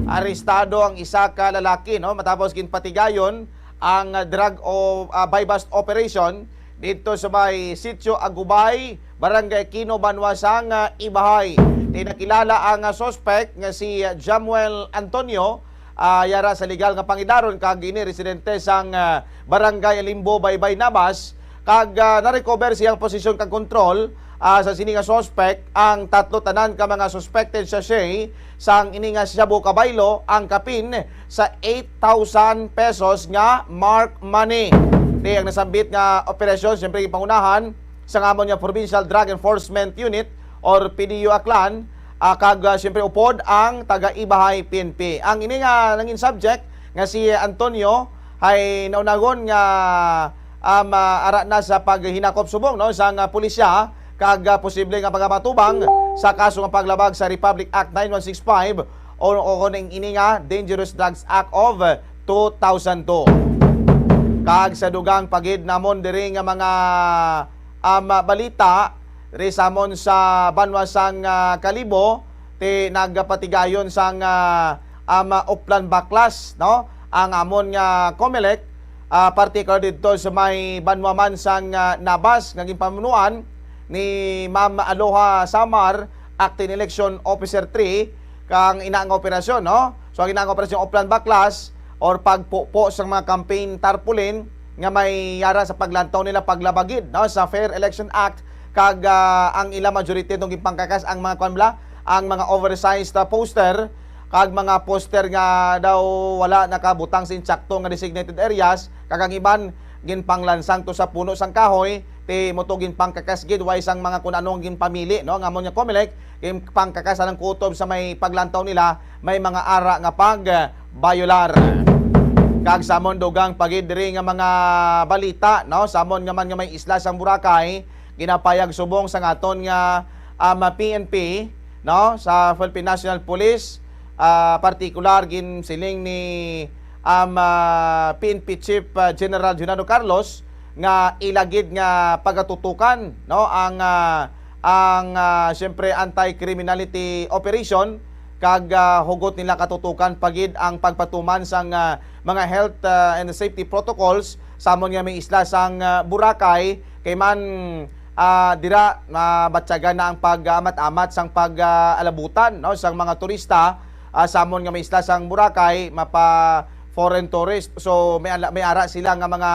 Arestado ang isa ka lalaki, no, matapos ginpatigayon ang, ah, drug o, ah, buy-bust operation didto sa may Sitio Agubay, Barangay Aquino, banwa sang, ah, Ibahay. Ti nakilala ang, ah, suspect nga si, ah, Jamuel Antonio, ah, yara sa legal nga pangidaron kag ini residente sang, ah, Barangay Limbo, Baybay, Nabas, kag, ah, na-recover sa iyang posisyon kag kontrol, ah, sa sini nga suspect ang tatlo tanan ka mga suspected sachet sang ini nga shabu kabaylo, ang kapin sa eight thousand pesos nga marked money. Ti ang nasambit nga operasyon, siyempre, gipangunahan sa ngamon nga Provincial Drug Enforcement Unit or P D U Aklan, ah, kag, ah, siyempre, upod ang taga Ibahay P N P. Ang ini nga nangin subject nga si Antonio ay naunagon nga, um, ah, ara na sa paghinakop subong, no, sang, ah, pulisya kag, ah, posible nga pagamatubang sa kaso nga paglabag sa Republic Act nine one six five o, o kuning ini nga Dangerous Drugs Act of two thousand two. Kag sa dugang pa gid namon diri nga mga, um, balita, diri sa amon sa banwa sang, ah, Kalibo, ti nagapatigayon sang, ah, um, Oplan Baklas, no? Ang amon nga Comelec, ah, partikular didto sa may banwa man sang, ah, Nabas nga ginpamunuan ni Ma'am Aloha Samar, Acting Election Officer three, kang ina nga operasyon, no? So, ang ina nga operasyon Oplan Baklas or pagpupo sa mga campaign tarpaulin nga may yara sa paglantaw nila paglabag gid, no, sa Fair Election Act, kag, ah, ang ila majority itong ginpangkakas ang mga, kuwan bala, ang mga oversized, ah, poster kag mga poster nga daw wala nakabutang sa insakto nga designated areas, kag ang iban ginpanglansang to sa puno sang kahoy, ti mo to ginpangkakas gid, way sang mga kun ano ang ginpamili, no, nga amo nga Comelec, ginpangkakas anang kutob sa may paglantaw nila, may mga ara nga pagbayolar. Kag sa amon dugang pa gid diri nga mga balita, no, sa amon nga man nga may isla sang Boracay, ginapayag subong sang aton nga, um, P N P, no, sa Philippine National Police, ah, partikular ginsiling ni, um, ah, P N P Chief, ah, General Junardo Carlos nga ila gid nga pagatutukan, no, ang, ah, ang, ah, siyempre, anti-criminality operation kag, ah, hugot nila katutukan pa gid ang pagpatuman sang, ah, mga health, ah, and safety protocols sa amon nga may isla sang, ah, Boracay, kay man, ah, dira mabatyagan na ang pag-amat-amat sang pag, ah, alabutan, no, sang mga turista, ah, sa amon nga may isla sang Boracay, mapa foreign tourist. So may ala-, may ara sila nga mga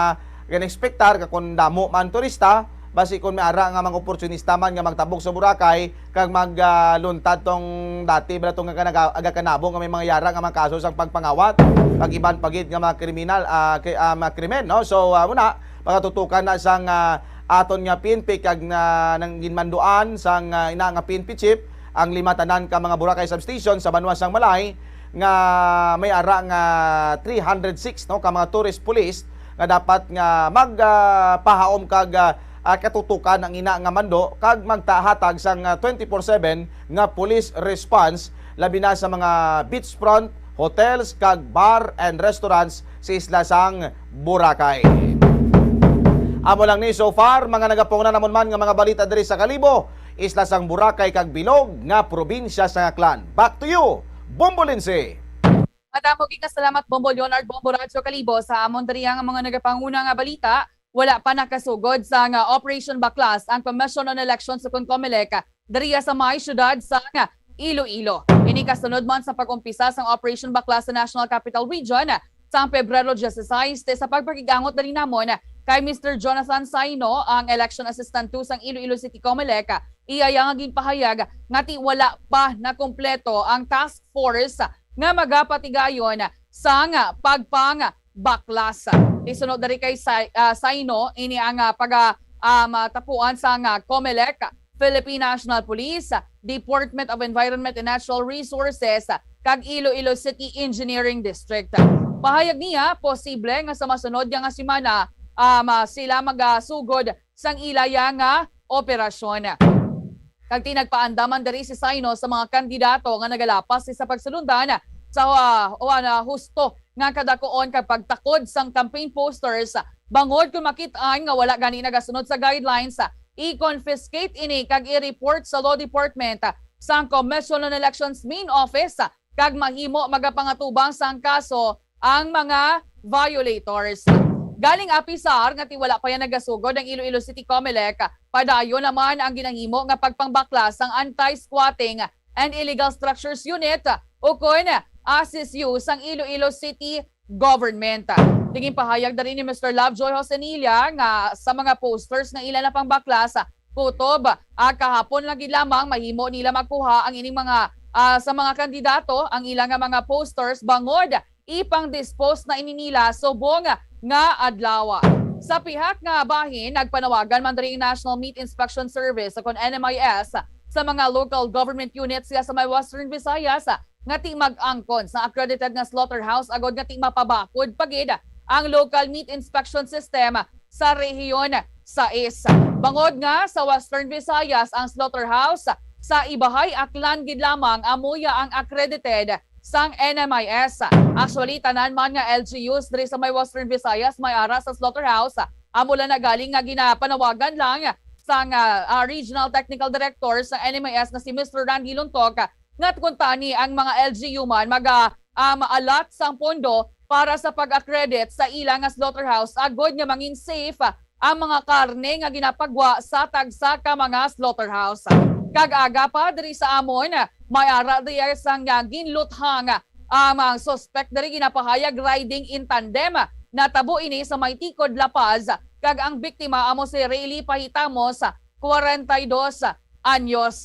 gin-expectar nga kung damo man turista, basi kung may ara nga mga oportunista man nga magtabog sa Boracay kag mag, ah, luntad tong dati bala tong nga naga-, agakanabo nga may mga yara nga mga kaso sang pagpangawat, pag-iban pa gid nga mga kriminal, ah, kri-, ah, mga krimen, no? So, ah, muna, pagatutukan na sang, ah, aton nga P N P kag na, nang ginmanduan sang, ah, ina nga P N P chief ang lima tanan ka mga Boracay substation sa banwa sang Malay nga may ara nga three hundred six, no, ka mga tourist police nga dapat nga mag, ah, pahaom kag, ah, ah, katutukan ang ina nga mando kag magtahatag sang, ah, twenty-four seven nga police response, labi na sa mga beachfront, hotels, kag bar and restaurants sa isla sang Boracay. Amo lang ni so far, mga nagapungnan namon man nga mga balita diri sa Kalibo, isla sang Boracay kag bilog nga probinsya sang Aklan. Back to you, Bombo Lindsay. Madamo gid nga salamat, Bombo Leonard, Bombo Radyo Kalibo. Sa amon diri nga mga nagapanguna nga balita, wala pa nakasugod sa nga Operation Baklas ang Commission on Elections o kon COMELEC diriya sa may siyudad sa nga Iloilo. Ini kasunod man sa pag-umpisa sang Operation Baklas sa National Capital Region sang Pebrero dieciséis. Sa pagpakig-angot dali namon kay Mister Jonathan Saino, ang Election Assistant two sang Iloilo City COMELEC, iya nga ginpahayag nga ti wala pa nakumpleto ang task force nga magapatigayon sang pagbaklas. Isunod diri kay Sai-, ah, Saino, ini ang, ah, pag, ah, um, ah, tapuan sang, ah, COMELEC, Philippine National Police, Department of Environment and Natural Resources, kag Iloilo City Engineering District. Pahayag niya, posible nga sa masunod nga semana, um, ah, sila magasugod sang ila ya nga operasyon. Kag ti nagpaandam man diri si Saino sa mga kandidato nga nagalapas sa pagsulundan sa, ah, o, ah, husto nga kadakuon kag pagtakod sang campaign posters, bangod kon makit-an nga wala gani nagasunod sa guidelines, i-confiscate ini kag i-report sa Law Department sang Commission on Elections Main Office kag mahimo magapangatubang sang kaso ang mga violators. Galing apisar nga ti wala pa yan nagasugod ang Iloilo City COMELEC, padayon naman ang ginahimo nga pagpangbaklas sang Anti-Squatting and Illegal Structures Unit, ukon ASISU, sang Iloilo City Government. Tingin pahayag diri ni Mister Lovejoy Josenilla nga sa mga posters nga ila na pangbaklas, kutob, ah, kahapon lang gid lamang mahimo nila makuha ang ining mga, ah, sa mga kandidato ang ila nga mga posters, bangod ipang-dispose na ini nila subong nga adlaw. Sa pihak nga bahin, nagpanawagan man diri ang National Meat Inspection Service, o kon N M I S, sa mga local government units sa may Western Visayas nga ti mag-angkon sa accredited nga slaughterhouse agod nga ti mapabakod pa gid ang local meat inspection system sa Rehiyon sais. Bangod nga sa Western Visayas ang slaughterhouse, sa Ibahay, Aklan gid lamang amo ya ang accredited sang N M I S. Actually, tanan man nga L G Us diri sa may Western Visayas may ara sa slaughterhouse. Amo lang na galing nga ginapanawagan lang sang, ah, ah, Regional Technical Director sa N M I S nga si Mister Randy Luntok, nga kuntani ang mga L G U man maga, ah, ma-allot sang pondo para sa pag-accredit sa ila nga slaughterhouse agod nga mangin safe ang mga karne nga ginapagwa sa tagsa ka mga slaughterhouse. Kag aga pa diri sa amon, may ara diya sang, ah, ginluthang, ah, mga suspect diri ginapahayag riding in tandem. Natabo ini sa may Tikod, La Paz, kag ang biktima amo si Rayleigh Pahitamos, kwarenta y dos anyos.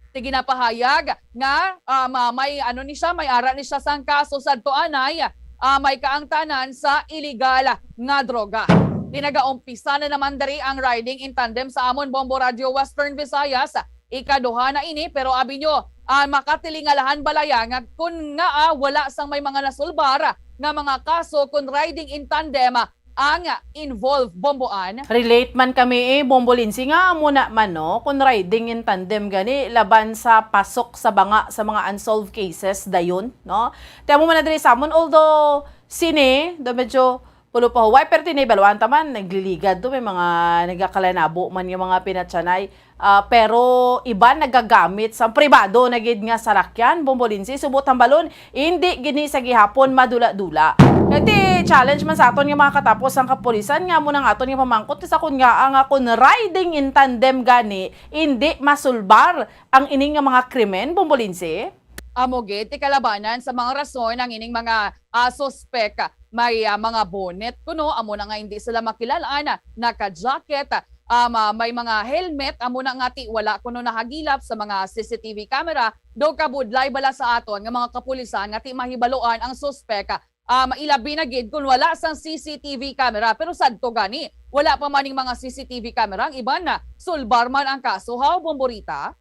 Ti ginapahayag nga, ah, ma-, may ano ni siya, may ara ni siya sang kaso sadto anay, ah, may kaangtanan sa iligal nga droga. Ti nagaumpisa na naman diri ang riding in tandem sa amon Bombo Radio Western Visayas. Ikaduha na ini, pero abi nyo, ah, makatilingalahan bala ya nga kun nga, ah, wala sang may mga nasulbar nga mga kaso kun riding in tandem, ah, ang involved, Bomboan? Relate man kami, eh, Bombo Lindsay, nga amo na man, no? Kung riding in tandem gani, laban sa pasok sa banga sa mga unsolved cases dayon, no? Ti amo man na diri sa amon, although sini, do medyo Pulo pa huway, pero tinay baluan ta man, nagliligad to, may mga nagakalanabo man nga mga pinatsanay. Ah, pero iban nagagamit sa pribado na gid nga sarakyan, Bombo Lindsay, subot hambalon, indi gid ni sa gihapon madula-dula. Kay ti challenge man sa aton nga mga katapos ang kapulisan nga mo nang aton nga pamangkot sa kun nga ang, ah, kun riding in tandem gani, indi masulbar ang ining nga mga krimen, Bombo Lindsay? Amo gid ti kalabanan sa mga rason ang ining mga, ah, suspek. May, ah, mga bonnet kuno, amo na nga hindi sila makilal-an, naka-jacket, ah, ma-, may mga helmet, amo na nga ti wala kuno nahagilap sa mga C C T V camera. Daw kabudlay bala sa aton nga mga kapulisan nga ti mahibaluan ang suspek, ah, mailabi na gid kun wala sang C C T V camera. Pero sadto gani, wala pa man ning mga C C T V camera ang iban na sulbar man ang kaso, haw, Bomborita?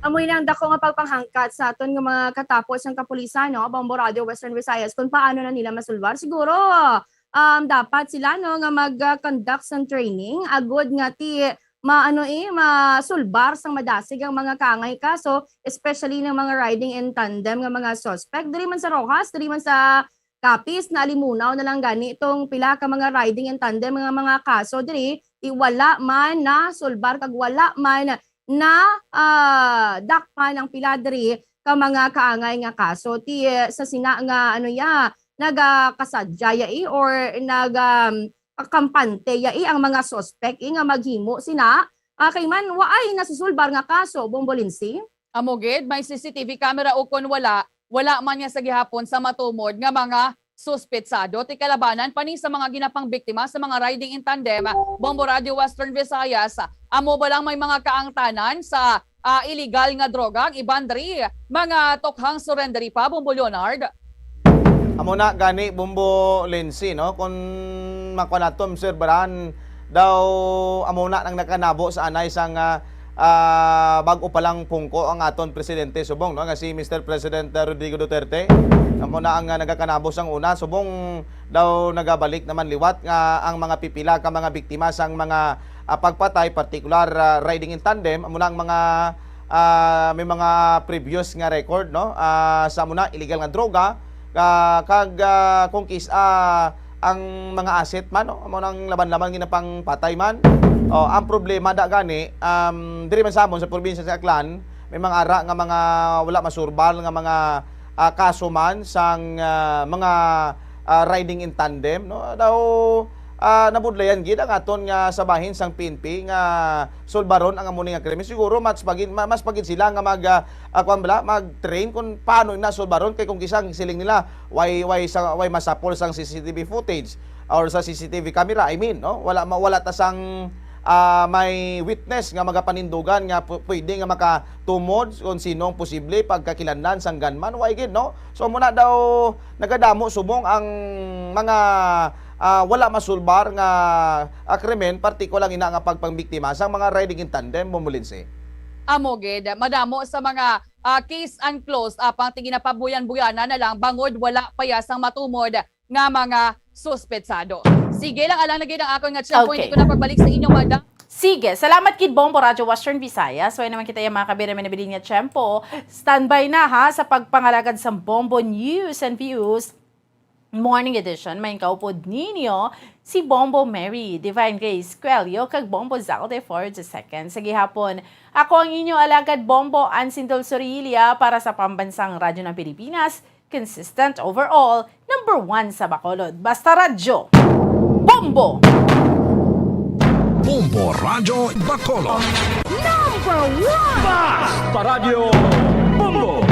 Amoy na ang dako nga pagpanghangkat sa aton nga mga katapos ang kapulisan, no? Bombo Radio Western Visayas, kung paano na nila masulbar. Siguro, um, dapat sila, no, nga mag-conduct sang training, agud nga ti maano, eh, masulbar sang madasig ang mga kaangay kaso, especially ng mga riding in tandem nga mga suspect. Diri man sa Roxas, diri man sa Capiz, naalimunaw na lang gani itong pila ka mga riding in tandem nga mga kaso diri, ti wala man nasulbar kag wala man na, ah, dakpan ang pila diri ka mga kaangay nga kaso. Ti, eh, sa sina nga, ano ya, nagakasadya ya, eh, or nag, um, kampante ya, eh, ang mga suspect, eh, nga maghimo sina, ah, kay man waay nasusulbar nga kaso, Bombo Lindsay. Amo gid, may C C T V camera o kon wala, wala man niya sa gihapon sa matumod nga mga suspetsado. Ti kalabanan pa ni sa mga ginapangbiktima sa mga riding in tandem, Bombo Radio Western Visayas, amo ba lang may mga kaangtanan sa, ah, illegal nga droga? Ang iban diri, mga tokhang surrenderi pa, Bombo Leonard? Amo na gani, Bombo Lindsay, no? Kung makuha nato, Sir Baran, daw amo na nang nakanabo sa anay sang, ah, ah, bag-o pa lang pungko ang aton presidente subong, no, nga si Mister President, ah, Rodrigo Duterte. Amo na ang, ah, nagakanabo sang una, subong daw nagabalik naman liwat nga ang mga pipila ka mga biktima sang mga, ah, pagpatay, partikular, ah, riding in tandem, amo na ang mga, ah, may mga previous nga record, no, ah, sa amo na illegal nga droga, ah, kag, ah, kung kis-, ah, ang mga asset man, no? Amo nang laban-laban ginapangpatay man. Oh, ang problema da gani, um, diri man sa amon sa probinsya sa Aklan, may mga ara nga mga wala masulbar nga mga, ah, kaso man sang, ah, mga, ah, riding in tandem, no? Daw, ah, nabudlayan gid ang aton nga sa bahin sang P N P nga sulbaron ang amo ni nga krimen. Siguro mas pagin, ma-, mas pagin sila nga mag, ah, ah, kuwan bala, mag-train kung paano na sulbaron kay kung kisang siling nila, way, way sa, way masapol sang C C T V footage or sa C C T V camera, I mean, no? Wala ma-, wala ta sang, ah, may witness nga magapanindugan nga pu-, pwede nga makatumod kung sino ang posible pagkakilanlan sang gunman, way gid, no? So, muna daw nagadamo subong ang mga, ah, wala masulbar nga, ah, krimen, partikular ina nga pagpangbiktima sang mga riding in tandem, Bombo Lindsay. Amo gid, madamo sa mga, ah, case unclosed, apang ti ginapabuyan-buyanan na lang bangod wala pa ya sang matumod nga mga suspetsado. Sige lang, alang na gid ang akon nga tiyempo, hindi Okay. ko na pagbalik sa inyo, madam. Sige, salamat gid, Bombo Radyo Western Visayas. So, naman kita yung mga kabira may nabilin nga tiyempo. Standby na, ha, sa pagpangalagad sa Bombo News and Views Morning Edition. May kaupod ninyo si Bombo Mary, Divine Grace Quelio, kag Bombo Zalde for the second. Sa gihapon, ako ang inyo alagad, Bombo Ansindol Sorilia, para sa Pambansang Radyo ng Pilipinas, consistent overall, number one sa Bacolod. Basta Radyo, Bombo! Bombo Radyo Bacolod. Number one! Basta Radyo, Bombo!